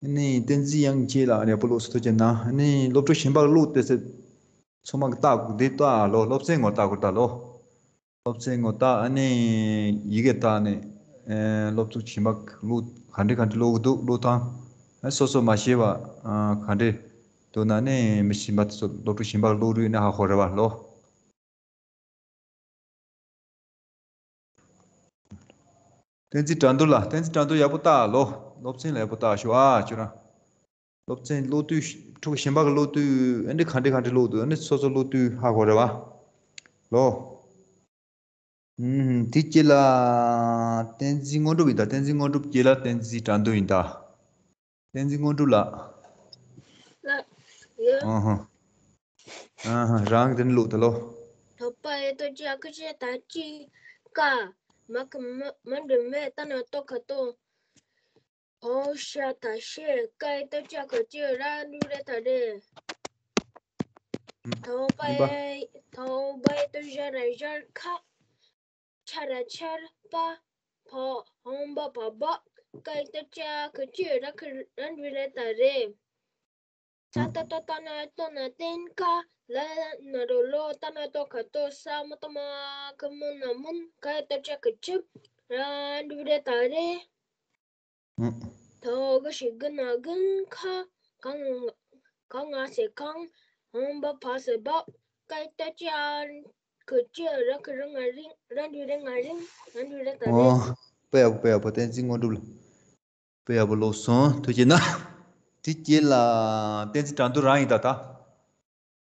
ཨ་ནི་བསྟན་འཛིན་དབྱངས་ཅན་ལགས། ཡག་པོ་ཀློག་སོང་། ཐུགས་རྗེ་གནང་། ཨ་ནི་སློབ་ཕྲུག་གཞན་པ་ཀློག་དེ་ཚེ་ཚང་མ་གི་ལྟ་དགོས་དེ་ལྟ་ལོ། སློབ་ཚན་ངོ་ལྟ་དགོས་ད་ལོ། སློབ་ཚན་ངོ་ལྟ། ཨ་ནི་ཡི་གེ་ལྟ་ནས། ཨེ། སློབ་ཕྲུག་གཞན་པ་ཀློག་ག་འདྲ་ག་འདྲ་ཀློག་གི་འདུག་ཀློག་སྟངས། ཨ། སོ་སོ་མ་ཤེས་པ། ཨ། ག་འདྲ་འདུག་ན་ནི་མི་གཞན་པ་ཚོ། སློབ་ཕྲུག་གཞན་པ་ཀློག་དུས་ནི་ཧ་གོ་རེད་པ་ལོ། བསྟན་འཛིན་དགྲ་འདུལ་ལགས། བསྟན་འཛིན་དགྲ་འདུལ་ཡག་པོ་ལྟ་ལོ། སློབ་ཚན་ལ་ཡག་པོ་ལྟ་ཤོག་ཨ། ཁྱོད་རང་སློབ་ཚན་ཀློག་དུས། ཕྲུ་གུ་གཞན་པ་གིས་ཀློག་དུས་ཨ་ནི་ག་འདྲ་ག་འདྲ་ཀློག་འདུག་ཨ་ནི་སོ་སོ་ཀློག་དུས་ཧ་གོ་རེད་པ་ལོ། ཨུམ། དེ་རྗེས་ལ་བསྟན་འཛིན་དངོས་གྲུབ་ཡིན་ད། བསྟན་འཛིན་དངོས་གྲུབ་རྗེས་ལ་བསྟན་འཛིན་དགྲ་འདུལ་ཡིན་ད། བསྟན་འཛིན་དངོས་གྲུབ་ལགས། ལགས་ཡོད། ཨ་ཧ། ཨ་ཧ། རང་གིས་དེ་ནས་ཀློག་ད་ལོ། ཐོ་པ་ཡ་ཏོ་ཅ་ཀ་ཅེ་ད་ཅི། ཀ། མ་གི་མ་འགྲེང་བུ་མེ། ཏ་ན་རོ་ཏོ་ག་ཏོ། བ་ཞ་ད་ཞི། ཀ་ཡ་ཏོ་ཅ་གི་གུ་ཀྱི། ར་འགྲེང་བུ་ར་ད་རེད། ཐོ་པ་གཉིས་པ། ཡ། ཐོ་པ་ཡ་ཏོ་ཞ་ར་ཞར། ཁ། ཆ་ར་ཆར། པ། བ། འམ་བ་བག་བབ། ཀ་ཡི་ཏ་ཅ་གི་ཅི་ར་གི་ར་འགྲུལ་རེ་ད་རེ། ས་ཏ་ཏ་ཏ་ན་ཏོ་ན་ཏན་ཀ་ལ་ན་རོ་ལོ་ཏ་ན་ཏོ་ཁ་ཏོ་ས་མ་ཏ་མ་གི་མོ་ན་མོན། ཀ་ཡི་ཏ་ཅ་གི་ཅི་ར་འགྲུལ་རེ་ད་རེ། ཨང་། ཐོ་ག་ཤི་གི་ན་གིན་ཁ་གང་གང་ང་སེ་གང་ཧོང་བ་ཕ་སེ་བ་ཀ་ཏ་ཅི་ཨ་གི་ཅི་ར་གི་ར་ང་རིང་ར་འགྲུལ་རེ་ང་རིང་ར་འགྲུལ་རེ་ད་རེ། ཨོ། དཔེ་ཡག་པོ་དཔེ་ཡག་པོ། བསྟན་འཛིན་དངོས་གྲུབ་ལགས། དཔེ་ཡག་པོ་ཀློག་སོང་། ཐུགས་རྗེ་གནང་། དེ་རྗེས་ལ་བསྟན་འཛིན་དྲང་དུ་རང་ཡིན་ད་ད།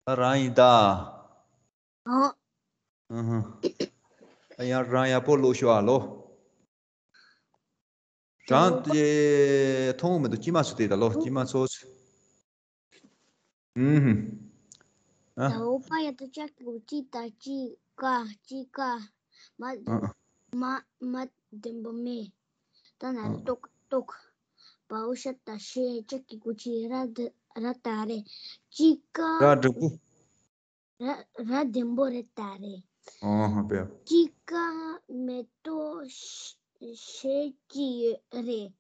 ད་རང་ཡིན་ད། ཨང་། ཨུ་ཧུ། ཨ་ཡང་རང་ཡག་པོ་ཀློག་ཤོག་ཨ་ལོ། རང་དེ་མཐོང་མི་འདུག་སྐྱེས་མ་ཚོ་དེ་ད་ལོ། སྐྱེས་མ་ཚོ། ཨུམ། ཨ། ད་འོ་པ་ཡ་ཏ་ཅ་གི་གུ་ཅི་ད་ཅི་ཀ་ཅི་ཀ་མ་ཨ། མ་མ་དེན་པོ་མེ། ད་ན་རེ་ཨ། ཏོག་ཏོག་པའོ་ཤ་ད་ཤེ་ཅ་གི་གུ་ཅི་ར་ད་ར་ད་རེ། ཅི་ཀ་ར་འགྲེང་བུ། ར་ར་དེན་པོ་རེ་ད་རེ། ཨ་ཧ་དཔེ་ཡག་ཅི་ཀ་མེ་ཏོག་ཤེ་ཤེ་ཅི་ཡོད་རེད།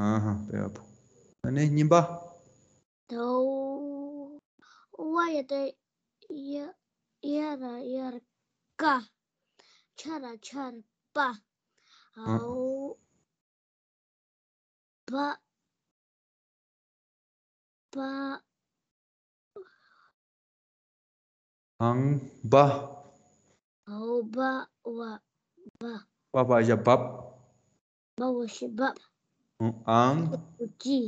ཨ་ཧ་དཔེ་ཡག་པོ། ཨ་ནི་གཉིས་པ། དོ། ཝ་ཡ་ཏ་ཡ་ཡ་ར་ཡ་ར་ཀ་ཆ་ར་ཆར་པ། ཨ། ཨའོ། བ། བ། ཨང་བ། ཨའོ་བ་བ་བ། བ་བ་ཞ་བབ། བ་བ་ཞ་བབ། ཨང་། ཅི།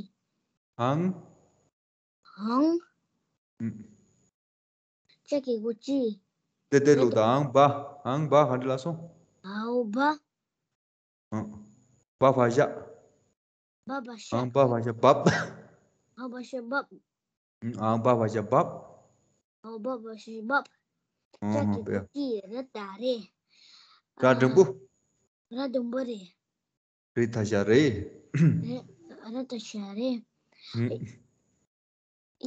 ཨང་། ཨང་། ཨུམ། ཅ་གི་གུ་ཅི། དེ་དེ་ལུགས་དང་ཨང་བ། ཨང་བ་ག་འདྲ་ལ་སོང་། ཨའོ་བ། ཨང་། བ་བ་ཞ། བ་བ་ཞ། ཨང་བ་བ་ཞ་བབ། བ་བ་ཞ་བབ། ཨང་བ་བ་ཞ་བབ། ཨའོ་བ་བ་ཞ་བབ། ཨང་ཅ་གི་གུ་ཅི་རེ་ད་རེ། ར་འགྲེང་བུ། ར་དེན་པོ་རེ། རེ་ད་ཤ་རེ། རེ་ར་ད་ཤ་རེ། ཨུམ།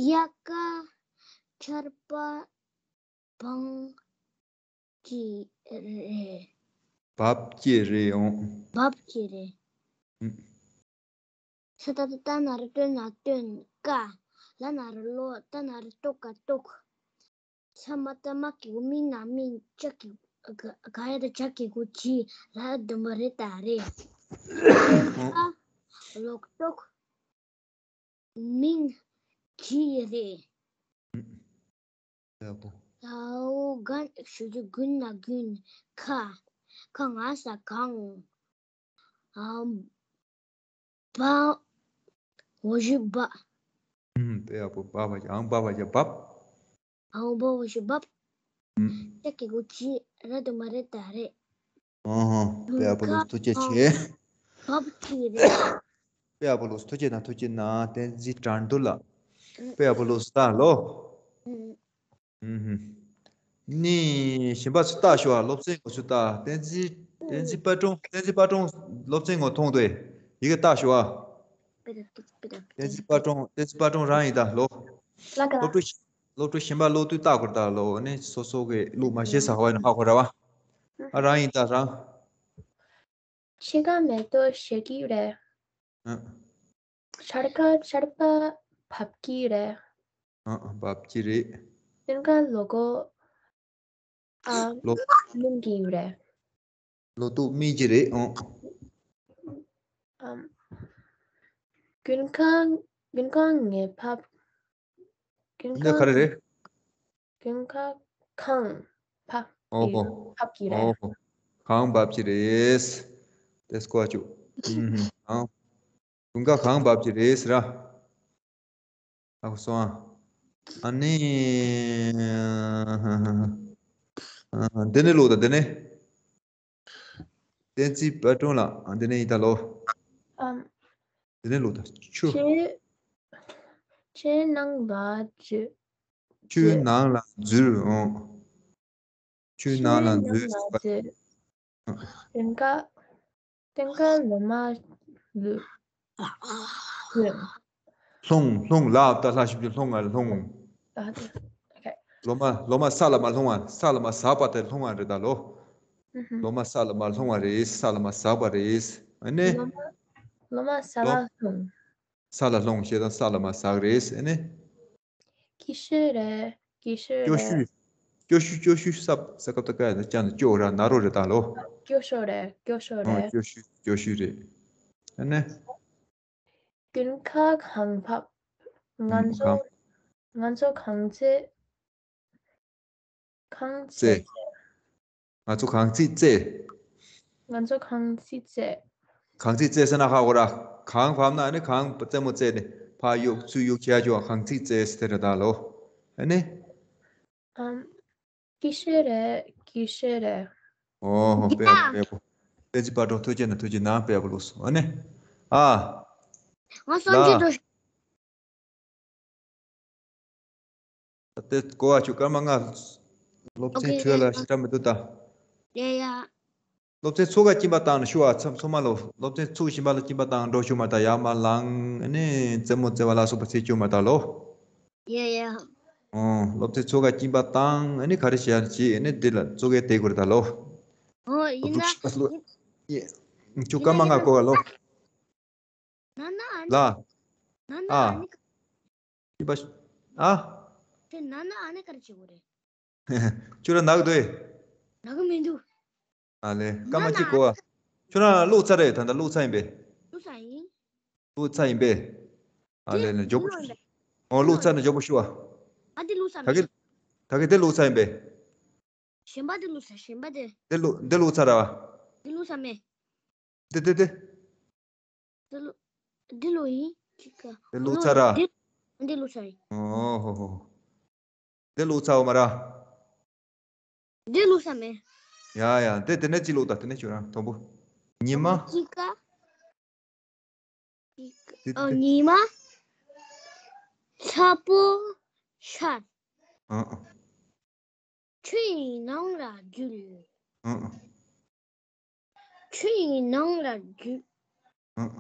ཡ་ཀ་ཆར་པ་བང་ཅི་རེད། བབ་ཅི་རེད་ཨང་། བབ་ཅི་རེད། ཨུམ། ས་ཏ་ཏ་ཏ་ན་རོ་ཏོ་ན་ཏོན་ཀ་ལ་ན་རོ་ལོ་ཏ་ན་རོ་ཏོ་ཀ་ཏོག་ས་མ་ཏ་མ་གི་གུ་མི་ན་མིན་ཅ་གི་ག་ག་ཡ་ཏ་ཅ་གི་གུ་ཅི་ར་དེན་པོ་རེ་ད་རེ། ཨང་། ལོག་ཏོག་མིང་ཅི་རེད། ཡག་པོ། ལའོ་གན་ཞུ་རྒྱུ་གུན་ན་གུན། ཁ་ཁ་ང་ས་གང་། ཨམ། བ་འོ་ཞུ་བ། ཨུམ། དཔེ་ཡག་པོ། བ་བ་ཞ་ཨང་བ་བ་ཞ་བབ། ཨང་བ་བ་ཞ་བབ། ཨུམ། ཅ་གི་གུ་ཅི་ར་དེན་པོ་རེ་ད་རེད། ཨ་ཧ། དཔེ་ཡག་པོ་ལོ། ཐུགས་རྗེ་ཆེ། བབ་ཅི་རེད། དཔེ་ཡག་པོ་ལོ། ཐུགས་རྗེ་གནང་། ཐུགས་རྗེ་གནང་། བསྟན་འཛིན་དྲང་དུ་ལགས། དཔེ་ཡག་པོ་ལོ། ད་ལོ། ཨུམ། ཨུམ་ཧུམ། ནི་གཞན་པ་ཚོ་ལྟ་ཤོག་ཨ། སློབ་ཚན་ངོ་ཚོ་ལྟ། བསྟན་འཛིན་བསྟན་འཛིན་དཔལ་སྒྲོན། བསྟན་འཛིན་དཔལ་སྒྲོན་སློབ་ཚན་ངོ་མཐོང་དུས་ཡི་གེ་ལྟ་ཤོག་ཨ། བསྟན་འཛིན་དཔལ་སྒྲོན། བསྟན་འཛིན་དཔལ་སྒྲོན་རང་ཡིན་ད་ལོ། སློབ་ཕྲུག་སློབ་ཕྲུག་གཞན་པ་ཀློག་དུས་ལྟ་དགོས་ད་ལོ། ནི་སོ་སོ་གི་ཀློག་མ་ཤེས་ས་ཧ་ཡིན་ཧ་གོ་ར་བ། ཨ་རང་ཡིན་ད་རང་། ཕྱེད་ཀ་མེ་ཏོག་བཞད་ཀྱི་རེད། ཨ། འཆར་ཀ་ཆར་པ་བབས་ཀྱི་རེད། ཨ། བབས་ཀྱི་རེད། སྟོན་ཀ་ལོ་ཏོག་ཨ། ལོ། སྨིན་གྱི་རེད། ལོ་ཏོག་སྨིན་གྱི་རེད། ཨ། ཨམ། དགུན་ཁ་དགུན་ཁ་ངས་བབས། དགུན་ཁ་ག་རེ་རེད། དགུན་ཁ་གངས་བབས། ཨོ་ཧོ། བབས་ཀྱི་རེད། ཨོ་ཧོ། གངས་བབས་ཀྱི་རེད། དེ་སྐོར་ཅུ། ཨུམ་ཧུམ། གངས། དགུན་ཁ་གངས་བབས་ཀྱི་རེད་ཟེར་ར། ཨ་ཁུ་སོང་ཨ། ཨ་ནི། ཨ། འདི་ནས་ཀློག་ད། འདི་ནས། བསྟན་འཛིན་དཔལ་སྒྲོན་ལགས། ཨ། འདི་ནས་ཡིན་ད་ལོ། ཨམ། འདི་ནས་ཀློག་ད། ཆུ། ཆུ། ཆུ་ནང་ལ་འཛུལ། ཆུ་ནང་ལ་འཛུལ། ཨོ། ཆུ་ནང་ལ་འཛུལ། ཆུ་ནང་ལ་འཛུལ། སྟོན་ཀ་སྟོན་ཀ་ལོ་མ་ལུ་ལུ། ལྷུང་། ལྷུང་། ལ་ད་ལྷ་ཞབས་ཀྱུ་ལྷུང་ང་ལྷུང་། ཨ། ཨོ་ཁེ། ལོ་མ་ལོ་མ་ས་ལ་མ་ལྷུང་བ། ས་ལ་མ་ཟགས་པ་དེ་ལྷུང་བ་རེད་ད་ལོ། ཨུ་ཧུ། ལོ་མ་ས་ལ་མ་ལྷུང་བ་རེད། ས་ལ་མ་ཟགས་པ་རེད། ཨ་ནི། ལོ་མ། སློབ་མ་ས་ལ་ལོ། ལྷུང་། ས་ལ་ལྷུང་ཞེས་དང་ས་ལ་མ་ཟག་རེད་ཟེར་ནས། སྐྱི་ཤོད་རེད། སྐྱི་ཤོད་སྐྱོ་རེད། ཤོས། སྐྱོ་ཤོས། སྐྱོ་ཤོས་ས། ས་ཀ་བཏགས་སྐ་ཡ་ན་སྐྱ་ན་སྐྱོ་ར་ན་རོ་རེད་ད་ལོ། སྐྱོ་ཤོས་རེད། སྐྱོ་ཤོས་ཨོ། རེད། སྐྱོ་ཤོས། སྐྱོ་ཤོས་རེད། ཨ་ནི། དགུན་ཁ་གངས་བབས། ང་ཚོ་གངས། ང་ཚོ་གངས་རྩེད། གངས་རྩེད། རྩེད། ང་ཚོ་གངས་རྩེད་རྩེད། ང་ཚོ་གངས་རྩེད་རྩེད། གངས་རྩེད་རྩེད་ཟེར་ན་ཧ་གོ་ར། གངས་བབས་ན་ཨ་ནི་གངས་རྩེད་མོ་རྩེད་ནས་ཕར་གཡུག་ཚུར་གཡུག་བྱས་ཀྱང་གངས་རྩེད་རྩེད་ཟེར་དེ་རེད་ད་ལོ། ཨ་ནི། ཨམ། སྐྱི་ཤོད་རེད། སྐྱི་ཤོད་རེད། ཨོ་ཧོ། དཔེ་ཡག་པོ། དཔེ་ཡག་པོ། བསྟན་འཛིན་དཔལ་སྒྲོན་ཐུགས་རྗེ་གནང་། ཐུགས་རྗེ་གནང་། དཔེ་ཡག་པོ་ལོས་སོ། ཨ་ནི། ཨ། ང་བསམ་ལ། ཚུལ་དུ། ད་ལྟའི་གོ་བ་ཆུ་སྐར་མ་ལྔ། སློབ་ཚན་ཨོ་ཁེ། ཁྲོད་ལ་ཞེ་དྲག་མི་འདུག་ད། ཡ་ཡ། སློབ་ཚན་ཚུགས་ཀ་སྦྱིན་པ་བཏང་ནས་ཞུ་བ། ཚང་ཚང་མ་ལོ། སློབ་ཚན་ཚུགས་བཞིན་པ་ལ་སྦྱིན་པ་བཏང་འགྲོ་ཞུ་མ་ད། ཡར་མར་ལངས་ནས་རྩེད་མོ་རྩེ་བ་ལ་སོགས་པ་བྱེད་ཞུ་མ་ད་ལོ། ཡ་ཡ། ཨོ། སློབ་ཚན་ཚུགས་ཀ་སྦྱིན་པ་བཏང་ནས་ག་རེ་བྱེད་ཡ་བྱེད་ནས་འདི་ལ་ཚུགས་ཀའི་དེ་དགོས་རེད་ད་ལོ། ཨོ་ཡིན་ན། ཡིན། ཆུ་སྐར་མ་ལྔ་གོ་བ་ལོ། ན་ན་ཨ་ནི། ལ། ན་ན་ཨ། ཨ་ནི། ཅི་པ། ཨ། དེ་ན་ན་ཨ་ནི་ག་རེ་བྱེད་དགོས་རེད། ཁྱོད་རང་ནག་འདུག་ཨེ། ནག་གི་མི་འདུག་ཨ་ལེ། སྐར་མ་གཅིག་གོ་བ། ཁྱོད་རང་བླུགས་ཚར་རེད། ད་ལྟ་བླུགས་ཚར་ཡིན་པས། བླུགས་ཚར་ཡིན། བླུགས་ཚར་ཡིན་པས། ཨ་ལེ་ལེ། མགྱོགས་པོ་ཞུ། ཨོ། བླུགས་ཚར་ནས་མགྱོགས་པོ་ཞུ་བ། ཨ་དེ་བླུགས་ཚར་ད་གི། ད་གི་དེ་བླུགས་ཚར་ཡིན་པས། གཞན་པ་དེ་བླུགས་ཚར། གཞན་པ་དེ། དེ་བླུགས། དེ་བླུགས་ཚར་ར། དེ་བླུགས་ཚར་མེད། དེ་དེ་དེ། འདི་ལོ། འདི་ལོ་ཡིན། ཅིག་ག་འདི་ལོ་ཚར་ར། འདི། འདི་ལོ་ཚར་ཡིན། ཨོ་ཧོ་ཧོ། འདི་ལོ་ཚར་བ་མ་ར། འདི་ལོ་ཚར་མེད། ཡ་ཡ། འདི་དེ་ནས་ཅི་ལོ་ད། དེ་ནས་ཁྱོད་རང་དང་པོ། ཉི་མ། ཅིག་ག་ཅིག་ག་འདི་ཨོ། དེ། ཉི་མ། ཚ་པོ། ཤར། ཨ་ཨ། ཆུ་ཡི་ནང་ལ་རྒྱུ། ཨ་ཨ། ཆུ་ཡི་ནང་ལ་རྒྱུ། ཨ་ཨ།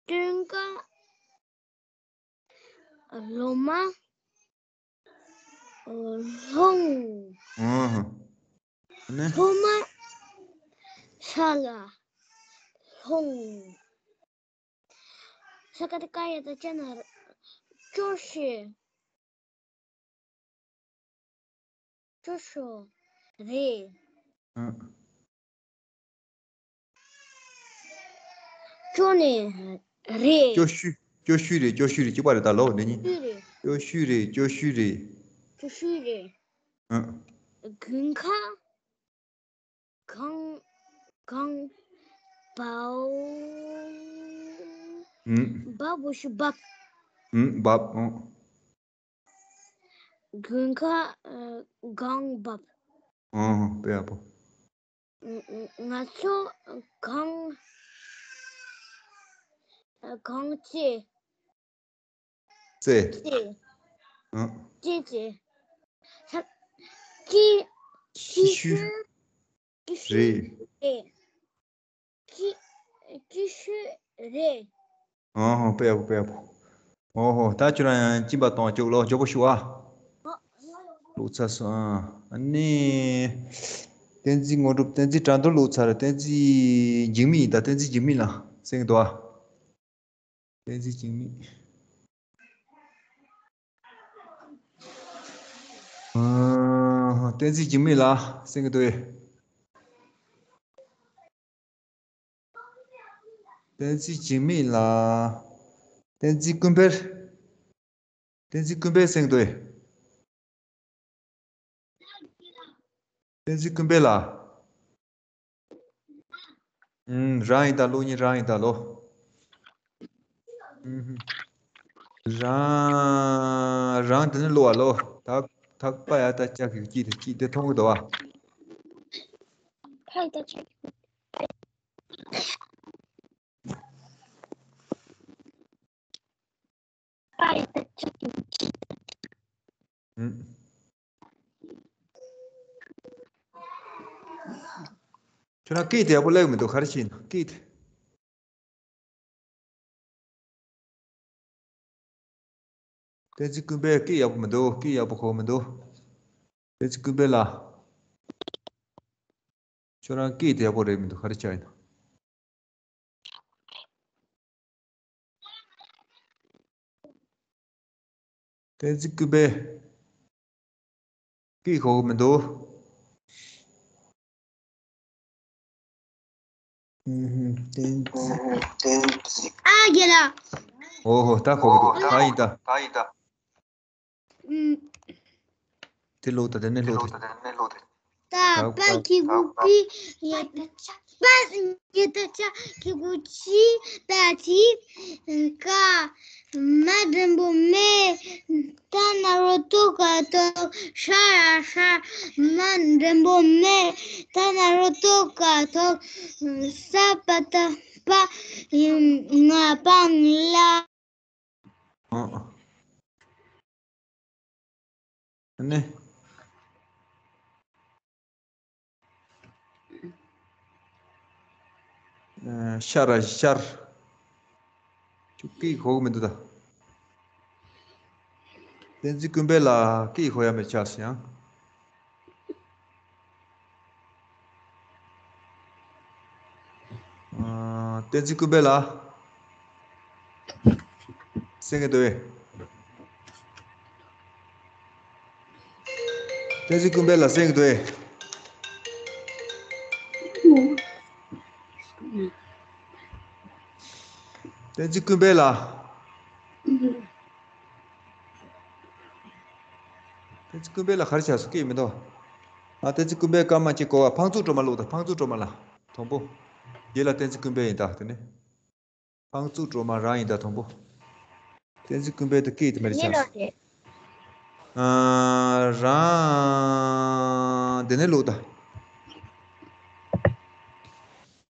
སྟོན་ཀ་ལོ་མ་ལྷུང་། ཨ་ཨ། ནི། ལྷོ་མ་ས་ལ་ལྷུང་། ས་ཀ་བཏགས་སྐ་ཡ་བཏགས་སྐྱ་ན་རོ། སྐྱོ་ཤོས། སྐྱོ་ཤོས་རེད། ཨ། སྐྱོ་ནས་རེད། སྐྱོ་ཤོས། སྐྱོ་ཤོས་རེད། སྐྱོ་ཤོས་རེད། གཅིག་པ་རེད་ད་ལོ། འདི་གཉིས། ཤོས་རེད། སྐྱོ་ཤོས་རེད། སྐྱོ་ཤོས་རེད། སྐྱོ་ཤོས་རེད། ཨ། དགུན་ཁ། གངས། གངས་བབས། ཨུམ། བབས་པོ་ཞིག་བབས། ཨུམ། བབས། ཨོ། དགུན་ཁ། ཨ། གངས་བབས། ཨོ། དཔེ་ཡག་པོ། ཨུམ། ང་ཚོ་གངས། གངས་རྩེད། རྩེད། རྩེད། ཨ། རྩེད་རྩེད། ས། སྐྱི། སྐྱི་ཤོད། སྐྱི་ཤོད་རེད། རེད། སྐྱི། སྐྱི་ཤོད་རེད། ཨོ་ཧོ། དཔེ་ཡག་པོ། དཔེ་ཡག་པོ། ཨོ་ཧོ། ད་ཁྱོད་རང་ཡང་སྦྱིན་པ་གཏོང་ཅོག་ལོ། མགྱོགས་པོ་ཞུ་ཨ། ཨོ། བླུགས་ཚར་སོང་ཨ། ཨ་ནི། བསྟན་འཛིན་དངོས་གྲུབ། བསྟན་འཛིན་དགྲ་འདུལ་བླུགས་ཚར། བསྟན་འཛིན་འཇིགས་མེད་ཡིན་ད། བསྟན་འཛིན་འཇིགས་མེད་ལ་གསན་གི་འདུག་ཨ། བསྟན་འཛིན་འཇིགས་མེད། ཨ། བསྟན་འཛིན་འཇིགས་མེད་ལ་གསན་གི་འདུག་ཨེ། བསྟན་འཛིན་འཇིགས་མེད་ལ། བསྟན་འཛིན་ཀུན་འཕེལ། བསྟན་འཛིན་ཀུན་འཕེལ་གསན་གི་འདུག་ཨེ། བསྟན་འཛིན་ཀུན་འཕེལ་ལ། ཨུམ། རང་ཡིན་ད། བླུགས་མཁན་རང་ཡིན་ད་ལོ། ཨུམ། རང་། རང་དེ་ནས་བླུགས་པ་ལོ། ཐག་ཐག་པ་ཡ་ད་ལྕགས་ཀྱི་སྐྱིད་དེ་སྐྱིད་དེ་མཐོང་གི་འདུག་བ། ཕ་ཡི་ད་ལྕགས་ཀྱི། ཨུམ། ཁྱོད་རང་སྐད་དེ་ཡག་པོ་སླེབས་མི་འདུག་ག་རེ་བྱས་ན་སྐད་དེ། བསྟན་འཛིན་ཀུན་འཕེལ་སྐད་ཡག་པོ་མི་འདུག་སྐད་ཡག་པོ་གོ་མི་འདུག་བསྟན་འཛིན་ཀུན་འཕེལ་ལགས། ཁྱོད་རང་སྐད་དེ་ཡག་པོ་རེད་མི་འདུག་ག་རེ་ཆགས་ཡིན་ན། བསྟན་འཛིན་ཀུན་དཔལ། སྐད་གོ་གི་མི་འདུག་ཨུ་ཧུམ། བསྟན་འཛིན། ཨ་རྒན་ལགས། ཨོ་ཧོ། ད་གོ་གི་འདུག་ད་ཡིན་ད། ཨུམ། དེ་ལོག་ད། དེ་ནས་ལོག་ད། ད་པ་གི་གུ་པི་ཡ་ད་ཆ། པ་ཡ་ད་ཆ་གི་གུ་ཅི་ད་ཅི། ཀ་མ་འགྲེང་བུ་མེ། ད་ན་རོ་ཏོ་ག་ཏོ། ཤ་ར་ཤར། མ་འགྲེང་བུ་མེ། ད་ན་རོ་ཏོ་ག་ཏོ། ས་པ་ད་པ། ང་པང་ལ། ཨ་ཨ། ཨ་ནི། ཨ། ཤ་ར་ཤར། ཁྱོད་སྐད་གོ་གི་མི་འདུག་ད། བསྟན་འཛིན་ཀུན་དཔལ་ལགས་སྐད་གོ་ཡ་མེད་ཆགས་སོང་ཡང་། ཨ། བསྟན་འཛིན་ཀུན་དཔལ་ལགས། གསན་གྱི་འདུག་གས། བསྟན་འཛིན་ཀུན་དཔལ་ལགས་གསན་གྱི་འདུག་གས། བསྟན་འཛིན་ཀུན་དཔལ་ལགས། བསྟན་འཛིན་ཀུན་དཔལ་ལགས་ག་རེ་བྱས་སོང་། སྐད་མི་འདུག་ཨ། བསྟན་འཛིན་ཀུན་དཔལ་སྐར་མ་གཅིག་གོ་བ། ཕང་ཚུགས་སྒྲོལ་མ་ལོག་ད། ཕང་ཚུགས་སྒྲོལ་མ་ལགས། དང་པོ། རྗེས་ལ་བསྟན་འཛིན་ཀུན་དཔལ་ཡིན་ད། དེ་ནས་ཕང་ཚུགས་སྒྲོལ་མ་རང་ཡིན་ད། དང་པོ། བསྟན་འཛིན་ཀུན་དཔལ་དེ་སྐད་དེ་མེད་ཆགས་སོང་། ཨ། རང་། དེ་ནས་ལོག་ད།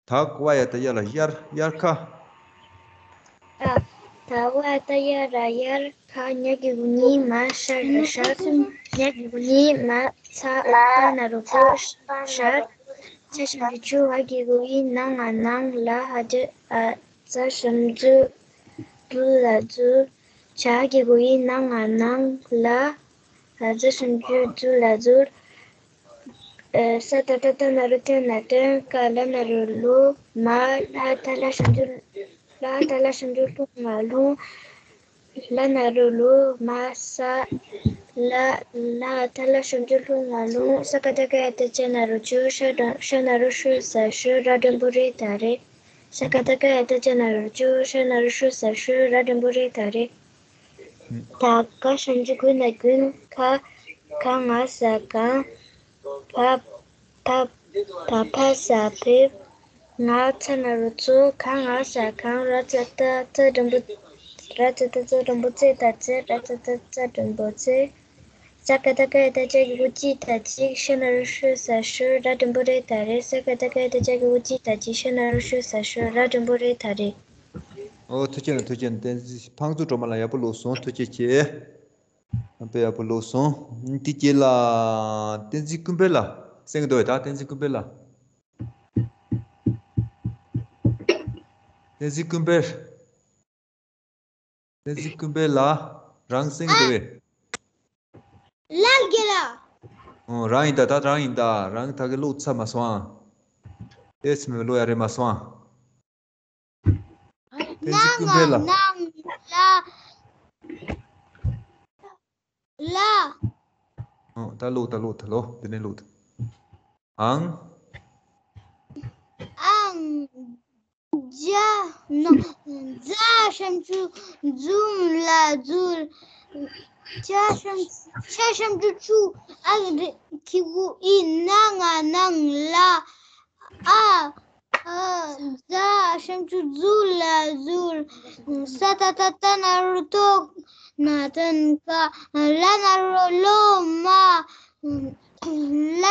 ད་བ་ཡ་ད་ཡ་ལ་དབྱར། དབྱར་ཁ། ད་བ་ཡ་ད་ཡ་ལ་དབྱར་ཁ། ཉ་གི་གུ་ཉི་མ། ཤ་ར་ཤར། ཉ་གི་གུ་ཉི་མ། ཚ། ད་ན་རོ་ཚོ། ཤར། ཆ་ཞབས་ཀྱུ་ཆུ། འ་གི་གུ་འི། ན་ང་ནང་། ལ་འ་ལྡེ། འ་ཛ་ཞབས་ཀྱུ་ཛུ། ལ་འཛུལ། ཇ་གི་གུ་འི། ན་ང་ནང་། ལ་འ་ཛ་ཞབས་ཀྱུ་ཛུ། ལ་འཛུལ། ས་ཏ་བཏགས་སྟ། ན་རོ་སྟེ། ན་སྟོན། ཀ་ལ་ན་རོ་ལོ། མ། ལ་ཧ་ད་ལ་ཞབས་ཀྱུ། ལ་ཧ་ད་ལ་ཞབས་ཀྱུ་ལྷོ། ང་ལྷུང་། ལ་ན་རོ་ལོ་མ། ས། ལ། ལ་ཧ་ད་ལ་ཞབས་ཀྱུ་ལྷོ། ང་ལྷུང་། ས་ཀ་བཏགས་སྐ། ཡ་བཏགས་སྐྱ། ན་རོ་སྐྱོ། ཤ་ན་རོ་ཤུ། ས་ཤོ། ར་འགྲེང་བུ་རེ། ད་རེད། ས་ཀ་བཏགས་སྐ། ཡ་བཏགས་སྐྱ། ན་རོ་སྐྱོ། ཤ་ན་རོ་ཤུ། ས་ཤོ། ར་འགྲེང་བུ་རེ། ད་རེད། ད་ག་ཞབས་ཀྱུ་གུ་ན་གུན། ག་ག་ང་ས་གང་། བ། ད། བ་ཕ་ས་བེབས། ང་ཚ་ན་རོ་ཚོ། ག་ང་ས་གང་། ར་ཙ་ཏ་ཙ་འགྲེང་བུ། ར་ཙ་ཏ་ཙ་འགྲེང་བུ་ཙེ། ད་ཙེ། ར་ཙ་ཏ་ཙ་འགྲེང་བུ་ཙེ། ས་ཀ་བཏགས་སྐ། ཡ་བཏགས་སྐྱ། གི་གུ་ཅི་ད་ཅིག་ཤ་ན་རོ་ཤུ། ས་ཤོ། ར་འགྲེང་བུ་རེ། ད་རེད། ས་ཀ་བཏགས་སྐ། ཡ་བཏགས་སྐྱ། གི་གུ་ཅི་ད་ཅིག་ཤ་ན་རོ་ཤུ། ས་ཤོ། ར་འགྲེང་བུ་རེ། ད་རེད། ཨོ། ཐུགས་རྗེ་གནང་། ཐུགས་རྗེ་གནང་། བསྟན་འཛིན་ཕང་ཚུགས་སྒྲོལ་མ་ལགས་ཡག་པོ་ལོག་སོང་། ཐུགས་རྗེ་ཆེ། ཨ། དཔེ་ཡག་པོ་ལོག་སོང་། དེ་རྗེས་ལ་བསྟན་འཛིན་ཀུན་དཔལ་ལགས་གསན་གྱི་འདུག་གས། ད་བསྟན་འཛིན་ཀུན་དཔལ་ལགས། བསྟན་འཛིན་ཀུན་དཔལ། བསྟན་འཛིན་ཀུན་དཔལ་ལགས་རང་གསན་གྱི་འདུག་གས། ལགས་རྒན་ལགས། ཨོ། རང་ཡིན་ད། ད་རང་ཡིན་ད། རང་ད་གིན་ལོག་ཚར་མ་སོང་ཨ། ཨེ་སི་མི་ལོག་ཡ་རེད་མ་སོང་ཨ། བསྟན་འཛིན་ཀུན་དཔལ་ལགས། ནང་ལ། ལ། ཨོ། ད་ལོག་ད་ལོག་ད་ལོག་འདི་ནས་ལོག་ད། ཨང་། ཨང་། ཇ་ན། ཛ་ཞབས་ཀྱུ་ཛུ། ལ་འཛུལ། ཇ་ཞབས། ཆ་ཞབས་ཀྱུ་ཆུ། འ་གི་གུ་འི། ན་ང་ནང་། ལ། ཨ། ཨ། ཛ་ཞབས་ཀྱུ་ཛུ། ལ་འཛུལ། ས་ཏ་བཏགས་སྟ། ན་རོ་སྟོ། ན་སྟོན། ཀ་ལ་ན་རོ་ལོ་མ། ལ་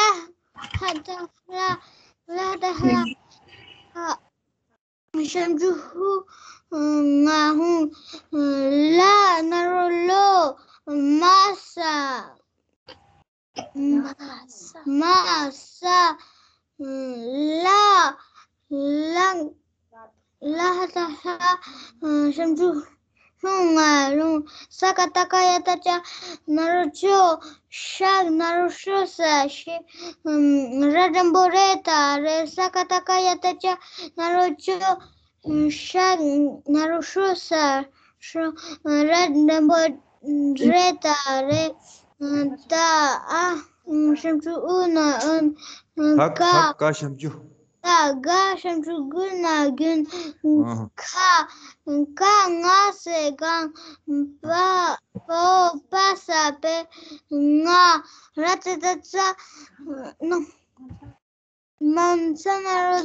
ཧ་ད་ལ། ལ་ཧ་ད་ལ། ཞབས་ཀྱུ་ཧུ། ང་ཧུང་། ལ་ན་རོ་ལོ། མ་ས། མ་ས། ལ། ལ། ལ་ཧ་ད་ལྷ། ཞབས་ཀྱུ། ལྷུང་ང་ལྷུང་། ས་ཀ་བཏགས་སྐ་ཡ་བཏགས་སྐྱ་ན་རོ་སྐྱོ། ཤ་ན་རོ་ཤོ་ས་ཤོ། ཨམ། ར་འགྲེང་བུ་རེ་ད་རེད། ས་ཀ་བཏགས་སྐ་ཡ་བཏགས་སྐྱ་ན་རོ་སྐྱོ། ཤ་ན་རོ་ཤོ་ས་ཤོ། ར་འགྲེང་བུ་རེ་ད་རེད། ད་ཨ་ཞབས་ཀྱུ་ཨུ་ན་ཨུན། ད་ག་ག་ཞབས་ཀྱུ། ད་ག་ཞབས་ཀྱུ་གུ་ན་གུན། ཨ། ཁ་ག་ང་ས་གང་། པ་པོ་པ་ས་པེ། ང་ར་ཙ་ད་ཙ་ན། མ་ཚ་ན་རོ་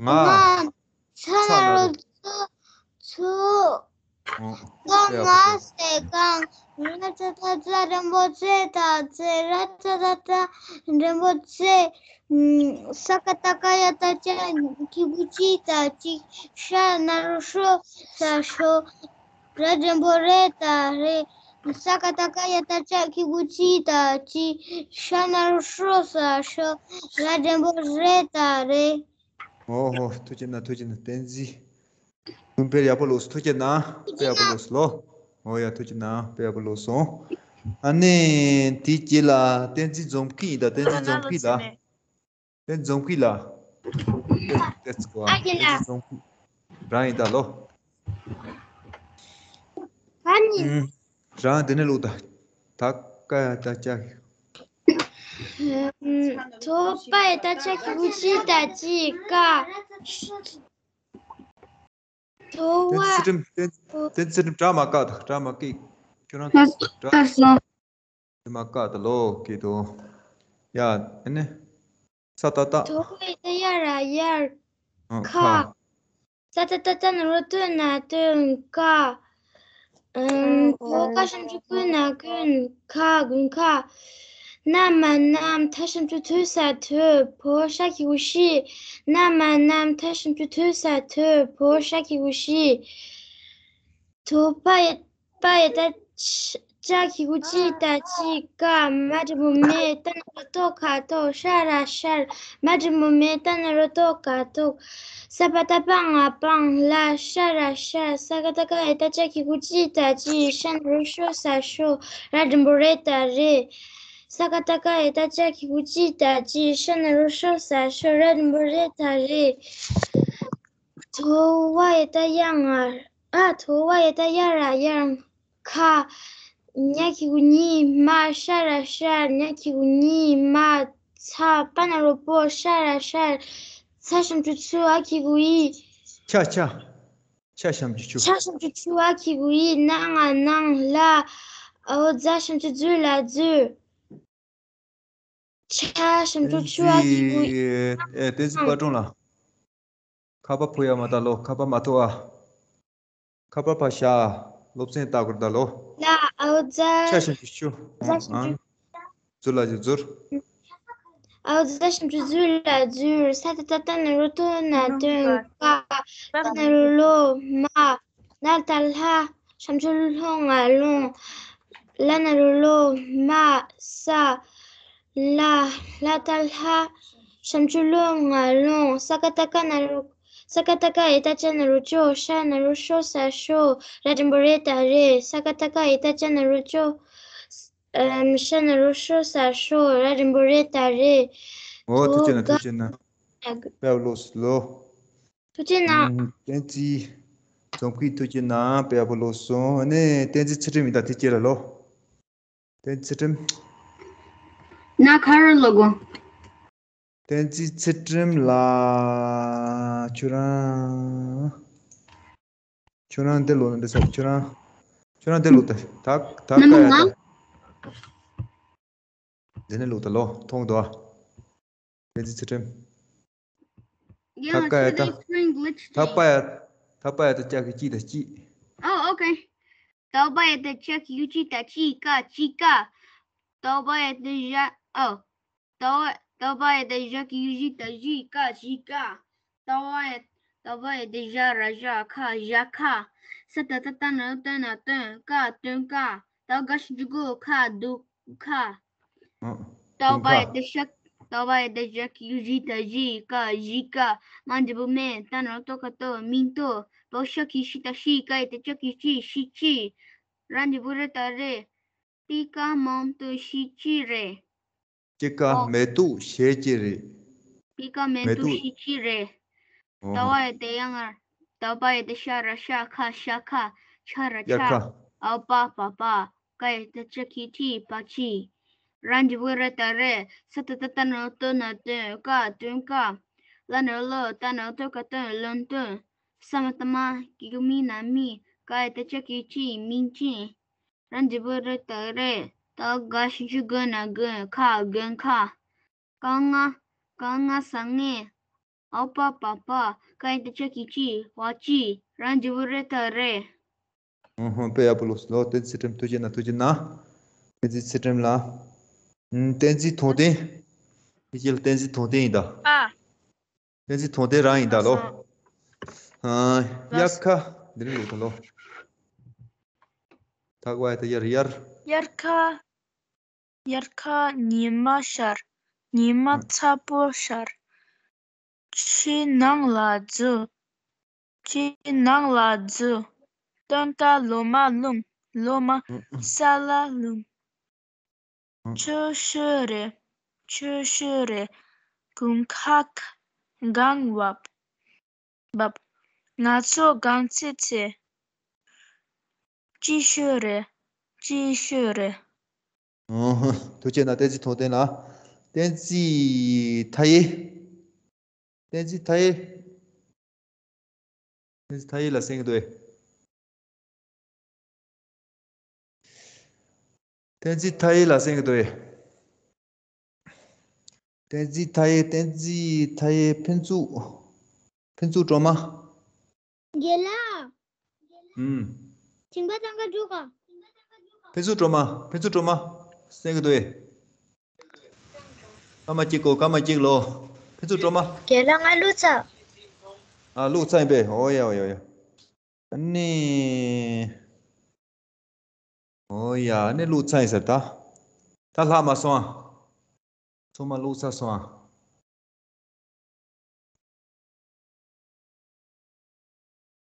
ང་། ང་ཚ་ན་རོ་ཚུ། ཚུ། ཨོ། ག་ང་ས་གང་། ར་ཙ་ད་ཙ་འགྲེང་བུ་ཙེ་ད་ཙེ། ར་ཙ་ད་ཙ་འགྲེང་བུ་ཙེ། ས་ཀ་བཏགས་སྐ་ཡ་བཏགས་སྐྱ་གི་གུ་ཅི་ད་ཅི། ཤ་ན་རོ་ཤོ་ས་ཤོ། ར་འགྲེང་བུ་རེ་ད་རེད། ས་ཀ་བཏགས་སྐ་ཡ་བཏགས་སྐྱ་གི་གུ་ཅི་ད་ཅི། ཤ་ན་རོ་ཤོ་ས་ཤོ། ར་འགྲེང་བུ་རེ་ད་རེད། ཨོ་ཧོ། ཐུགས་རྗེ་གནང་། ཐུགས་རྗེ་གནང་། བསྟན་འཛིན། དཔེ་ཡག་པོ་ཀློག་སོང་། ཐུགས་རྗེ་གནང་། དཔེ་ཡག་པོ་ཀློག་སོང་ལོ། ཨོ་ཡ། ཐུགས་རྗེ་གནང་། དཔེ་ཡག་པོ་ཀློག་སོང་། ཨ་ནི་དེའི་རྗེས་ལ་བསྟན་འཛིན་འཛོམས་སྐྱིད་ཡིན་ད། བསྟན་འཛིན་འཛོམས་སྐྱིད་ལ། བསྟན་འཛིན་འཛོམས་སྐྱིད་ལ། ཨ་ཀྱེ་ལགས། བསྟན་འཛིན་འཛོམས་སྐྱིད་རང་ཡིན་ད་ལོ། ཨ་ནི། ཨུམ། རང་དེ་ནས་ཀློག་ད། ད་ག་ཡ་བཏགས་སྐྱ། ཐོ་པ་ཡ་བཏགས་སྐྱ་གི་གུ་ཅི་ད་ཅི། ཀ། ཐོ་བ། བསྟན་འཛིན་ཚུལ་ཁྲིམས། བསྟན་བསྟན་འཛིན་ཚུལ་ཁྲིམས། སྒྲ་མ་བཀག་ད། སྒྲ་མ་བཀག་ཁྱོད་རང་སྒྲ་མ་བཀག་ད་ལོ། ཀྱེ་ཏོ། ཡ། ཨ་ནི། ས་ཏ་བཏགས། ཐོ་བ་ཡ་བཏགས་ཡ་ར་ཡར། ཨ། ཁ། ཁ། ས་ཏ་བཏགས་སྟ་ན་རོ་སྟོ་ན་སྟོན། ཀ། ཨམ། བོ་ག་ཞབས་ཀྱུ་གུ་ན་ཀུན། ཁ། དགུན་ཁ། ན་མ་ནམ། ཐ་ཞབས་ཀྱུ་ཐུ་ས་ཐུ། བོ་ཤ་གི་གུ་ཤི། ན་མ་ནམ། ཐ་ཞབས་ཀྱུ་ཐུ་ས་ཐུ། བོ་ཤ་གི་གུ་ཤི། ཐོ་པ་ཡ། པ་ཡ་བཏགས་ཅ་གི་གུ་ཅི་ད་ཅི། ཀ། མ་འགྲེང་བུ་མེ། ཏ་ན་རོ་ཏོ་ཀ་ཏོག་ཤ་ར་ཤར། མ་འགྲེང་བུ་མེ། ཏ་ན་རོ་ཏོ་ཀ་ཏོག་ས་པ་བཏགས་སྤ་ང་སྤང་། ལ། ཤ་ར་ཤར། ས་ཀ་བཏགས་སྐ་ཡ་བཏགས་སྐྱ་གི་གུ་ཅི་ད་ཅི། ཤ་ན་རོ་ཤོ་ས་ཤོ། ར་འགྲེང་བུ་རེ་ད་རེད། ས་ཀ་བཏགས་སྐ་ཡ་བཏགས་སྐྱ་གི་གུ་ཅི་ད་ཅི། ཤ་ན་རོ་ཤོ་ས་ཤོ། ར་འགྲེང་བུ་རེ་ད་རེད། ཐོ་བ་ཡ་བཏགས་ཡ་ང་། ཨ། ཐོ་བ་ཡ་བཏགས་ཡ་ར་ཡར། ཁ། ཉ་གི་གུ་ཉི། མ། ཤ་ར་ཤར། ཉ་གི་གུ་ཉི། མ། ཚ། པ་ན་རོ་པོ། ཤ་ར་ཤར། ཚ་ཞབས་ཀྱུ་ཚུ། འ་གི་གུ་འི། ཆ་ཆ། ཆ་ཞབས་ཀྱུ་ཆུ། ཆ་ཞབས་ཀྱུ་ཆུ། འ་གི་གུ་འི། ན་ང་ནང་། ལ། འོ་ཛ་ཞབས་ཀྱུ་ཛུ། ལ་ཛུར། ཆ་ཞབས་ཀྱུ་ཆུ། འ་གི་གུ་འི། ཨེ། བསྟན་འཛིན་དཔལ་སྒྲོན་ལགས། ཁ་པ་ཕུ་ཡ་མ་ད་ལོ། ཁ་པ་མ་ཐོ་ཨ། ཁ་པ་ཕ་ཤ། སློབ་ཚན་ལྟ་དགོས་ད་ལོ། ལ། འོ་ཛ། ཆ་ཞབས་ཀྱུ་ཆུ། ཛ་ཞབས་ཀྱུ། ཛུ་ལ་ཛུ་ཛུར། འོ་ཛ་ཞབས་ཀྱུ་ཛུ། ལ་ཛུར། ས་ཏ་བཏགས་སྟ་ན་རོ་སྟོ་ན་སྟོན། ཀ། ཏ་ན་རོ་ལོ། མ། ལ་བཏགས་ལྷ། ཞབས་ཀྱུ་ལྷོ་ང་ལྷོང་། ལ་ན་རོ་ལོ། མ། ས། ལ། ལ་བཏགས་ལྷ། ཞབས་ཀྱུ་ལྷོ་ང་ལྷོང་། ས་ཀ་བཏགས་སྐ་ན་རོ། ས་ཀ་བཏགས་སྐ་ཡ་བཏགས་སྐྱ་ན་རོ་སྐྱོ། ཤ་ན་རོ་ཤོ་ས་ཤོ། ར་འགྲེང་བུ་རེ་ད་རེད། ས་ཀ་བཏགས་སྐ་ཡ་བཏགས་སྐྱ་ན་རོ་སྐྱོ། ཨམ། ཤ་ན་རོ་ཤོ་ས་ཤོ། ར་འགྲེང་བུ་རེ་ད་རེད། ཨོ། ཐུགས་རྗེ་གནང་། ཐུགས་རྗེ་གནང་། དཔེ་ཡག་པོ་ཀློག་སོང་ལོ། ཐུགས་རྗེ་གནང་། ཨམ། བསྟན་འཛིན་འཛོམས་སྐྱིད། ཐུགས་རྗེ་གནང་། དཔེ་ཡག་པོ་ཀློག་སོང་། ཨ་ནི་བསྟན་འཛིན་ཚུལ་ཁྲིམས་ཡིན་ད། དེ་རྗེས་ལ་ལོ། བསྟན་འཛིན་ཚུལ་ཁྲིམས། ན་ཁ་ར་ལོ་གོ། བསྟན་འཛིན་ཚུལ་ཁྲིམས་ལགས། ཁྱོད་རང་། ཁྱོད་རང་འདི་ཀློག་ན་འགྲིག་ས་རེད། ཁྱོད་རང་། ཁྱོད་རང་འདི་ཀློག་ད། ད་ད་ན་མོ་ཀ་ཡ་ང་། འདི་ནས་ཀློག་ད་ལོ། མཐོང་འདུག་ཨ། བསྟན་འཛིན་ཚུལ་ཁྲིམས། ད་ཀ་ཡ་ད། ད་པ་ཡ། ད་པ་ཡ་ད་སྐྱ་གི་སྐྱིད་ད་སྐྱིད། Oh, okay. ད་པ་ཡ་ད་ཅ་གི་གུ་ཅི་ད་ཅི། ཀ། ཅི་ཀ། ད་པ་ཡ་ད་ཞ། ཨོ། ད་པ། ད་པ་ཡ་ད་ཞ་གི་གུ་ཞི་ད་ཞི་ཀ། ཞི་ཀ། ད་པ་ཡ། ད་པ་ཡ་ད་ཞ་ར་ཞ་ཁ། ཞ་ཁ། ས་ཏ་བཏགས་སྟ་ན་རོ་སྟོ་ན་སྟོན། ཀ། སྟོན་ཀ། ད་ག་ཞབས་ཀྱུ་གུ་ཁ། དུ་ཁ། ཨ། ད་པ་ཡ་ད་ཤ། ཏ་བ་ཡ་བཏགས་ཏ་ཞ་གི་གུ་ཞི་ཏ་ཞི་ཀ་ཞི་ཀ། མ་འགྲེང་བུ་མེ། ཏ་ན་རོ་ཏོ་ག་ཏོ་མེ་ཏོ། པ་ཤ་གི་གུ་ཤི་ཏ་ཤི། ཀ་ཡ་བཏགས་ཀྱ་གི་གུ་ཀྱི་ཤི་ཀྱི། ར་འགྲེང་བུ་ར་བཏགས་རེ། པི་ཀ་མེ་ཏོག་ཤི་ཀྱི་རེད། པི་ཀ་ཨོ། མེ་ཏོག་ཤི་ཀྱི་རེད། པི་ཀ་མེ་མེ་ཏོག་ཏོག་ཤི་ཀྱི་རེད། ཨོ་ཏ་ཧོ། བ་ཡ་བཏགས་ཡ་ང་། ཏ་བ་ཡ་བཏགས་ཤ་ར་ཤ་ཁ་ཤ་ཁ། ཆ་ར་ཡ་ཆ། ཁ། འ་པ་པ་པ། ཀ་ཡ་བཏགས་ཀྱ་གི་གུ་ཀྱི་པ་ཀྱི། ར་འགྲེང་བུ་ར་བཏགས་རེ། ས་ཏ་བཏགས་སྟ་ན་རོ་སྟོ་ན་སྟོན། སྐ་སྟོན་སྐ། ལ་ན་རོ་ལོ། ཏ་ན་རོ་ཏོ་ག་སྟོན་ལོན་སྟོན། ས་མ་བཏགས་སྨ་གི་གུ་སྨི་ན་སྨིན། ཀ་ཡ་བཏགས་ཀྱ་གི་གུ་ཀྱི་སྨིན་ཀྱི། ར་འགྲེང་བུ་ར་བཏགས་རེ། ཏ་ག་ཞབས་ཀྱུ་གོ་ན་གོན། ཁ་གོན་ཁ། ཀ་ང་། ཀ་ང་ས་ངེ། འ་པ་པ་པ། ཀ་ཡ་བཏགས་ཀྱ་གི་གུ་ཀྱི་པ་ཀྱི། ར་འགྲེང་བུ་ར་བཏགས་རེ། ཨུ་ཧུ། དཔེ་ཡག་པོ་ལོས་ལོ། བསྟན་འཛིན་ཚུལ་ཁྲིམས། ཐུགས་རྗེ་གནང་། ཐུགས་རྗེ་གནང་། བསྟན་འཛིན་ཚུལ་ཁྲིམས་ལགས། ཨུམ། བསྟན་འཛིན་མཐོང་ལྡན། ཕལ་ཆེར་བསྟན་འཛིན་མཐོང་ལྡན་ཡིན་ད། ཨ། བསྟན་འཛིན་མཐོང་ལྡན་རང་ཡིན་ད་ལོ། ཨ། དབྱར་ཁ། འདི་རིང་ལོ་ད་ལོ། ཐ་ག་བ་ཡ་བཏགས་དབྱར་དབྱར། དབྱར་ཁ། དབྱར་ཁ་ཉི་མ་ཤར། ཉི་མ་ཚ་པོ་ཤར། ཆུ་ནང་ལ་འཛུལ། ཆུ་ནང་ལ་འཛུལ། སྟོན་ཁ་ལོ་མ་ལྷུང་། ལོ་མ་ས་ལ་ལྷུང་། ཆུ་ཤུར་རེད། ཆུ་ཤུར་རེད། དགུན་ཁ་གངས་བབས། བབས། ང་ཚོ་གངས་རྩེད་རྩེ། སྐྱིད་ཤོས་རེད། སྐྱིད་ཤོས་རེད། ཨོ་ཧོ། ཐུགས་རྗེ་གནང་། བསྟན་འཛིན་མཐོང་ལྡན་ལགས། བསྟན་འཛིན་མཐའ་ཡས། བསྟན་འཛིན་མཐའ་ཡས། བསྟན་འཛིན་མཐའ་ཡས་ལགས་གསན་གྱི་འདུག་གས། བསྟན་འཛིན་མཐའ་ཡས་ལགས་གསན་གྱི་འདུག་གས། བསྟན་འཛིན་མཐའ་ཡས། བསྟན་འཛིན་མཐའ་ཡས། ཕུན་ཚོགས། ཕུན་ཚོགས་སྒྲོལ་མ། རྒན་ལགས། ཨུམ། ཞིང་པ་ཚང་ཁ་འགྲོ་ག། ཕུན་ཚོགས་སྒྲོལ་མ། ཕུན་ཚོགས་སྒྲོལ་མ། གསན་གྱི་འདུག་གས། སྐར་མ་གཅིག་གོ། སྐར་མ་གཅིག་ལོ། ཕུན་ཚོགས་སྒྲོལ་མ། རྒན་ལགས། ང་བླུགས་ཚར། ཨ། བླུགས་ཚར་ཡིན་པས། ཨོ་ཡ་ཨོ་ཡ་ཨོ་ཡ། ཨ་ནི། ཨོ་ཡ། ཨ་ནི་བླུགས་ཚར་ཡིན་ཟེར་ད། ད་ལྷག་མ་སོང་ཨ། ཚང་མ་བླུགས་ཚར་སོང་ཨ།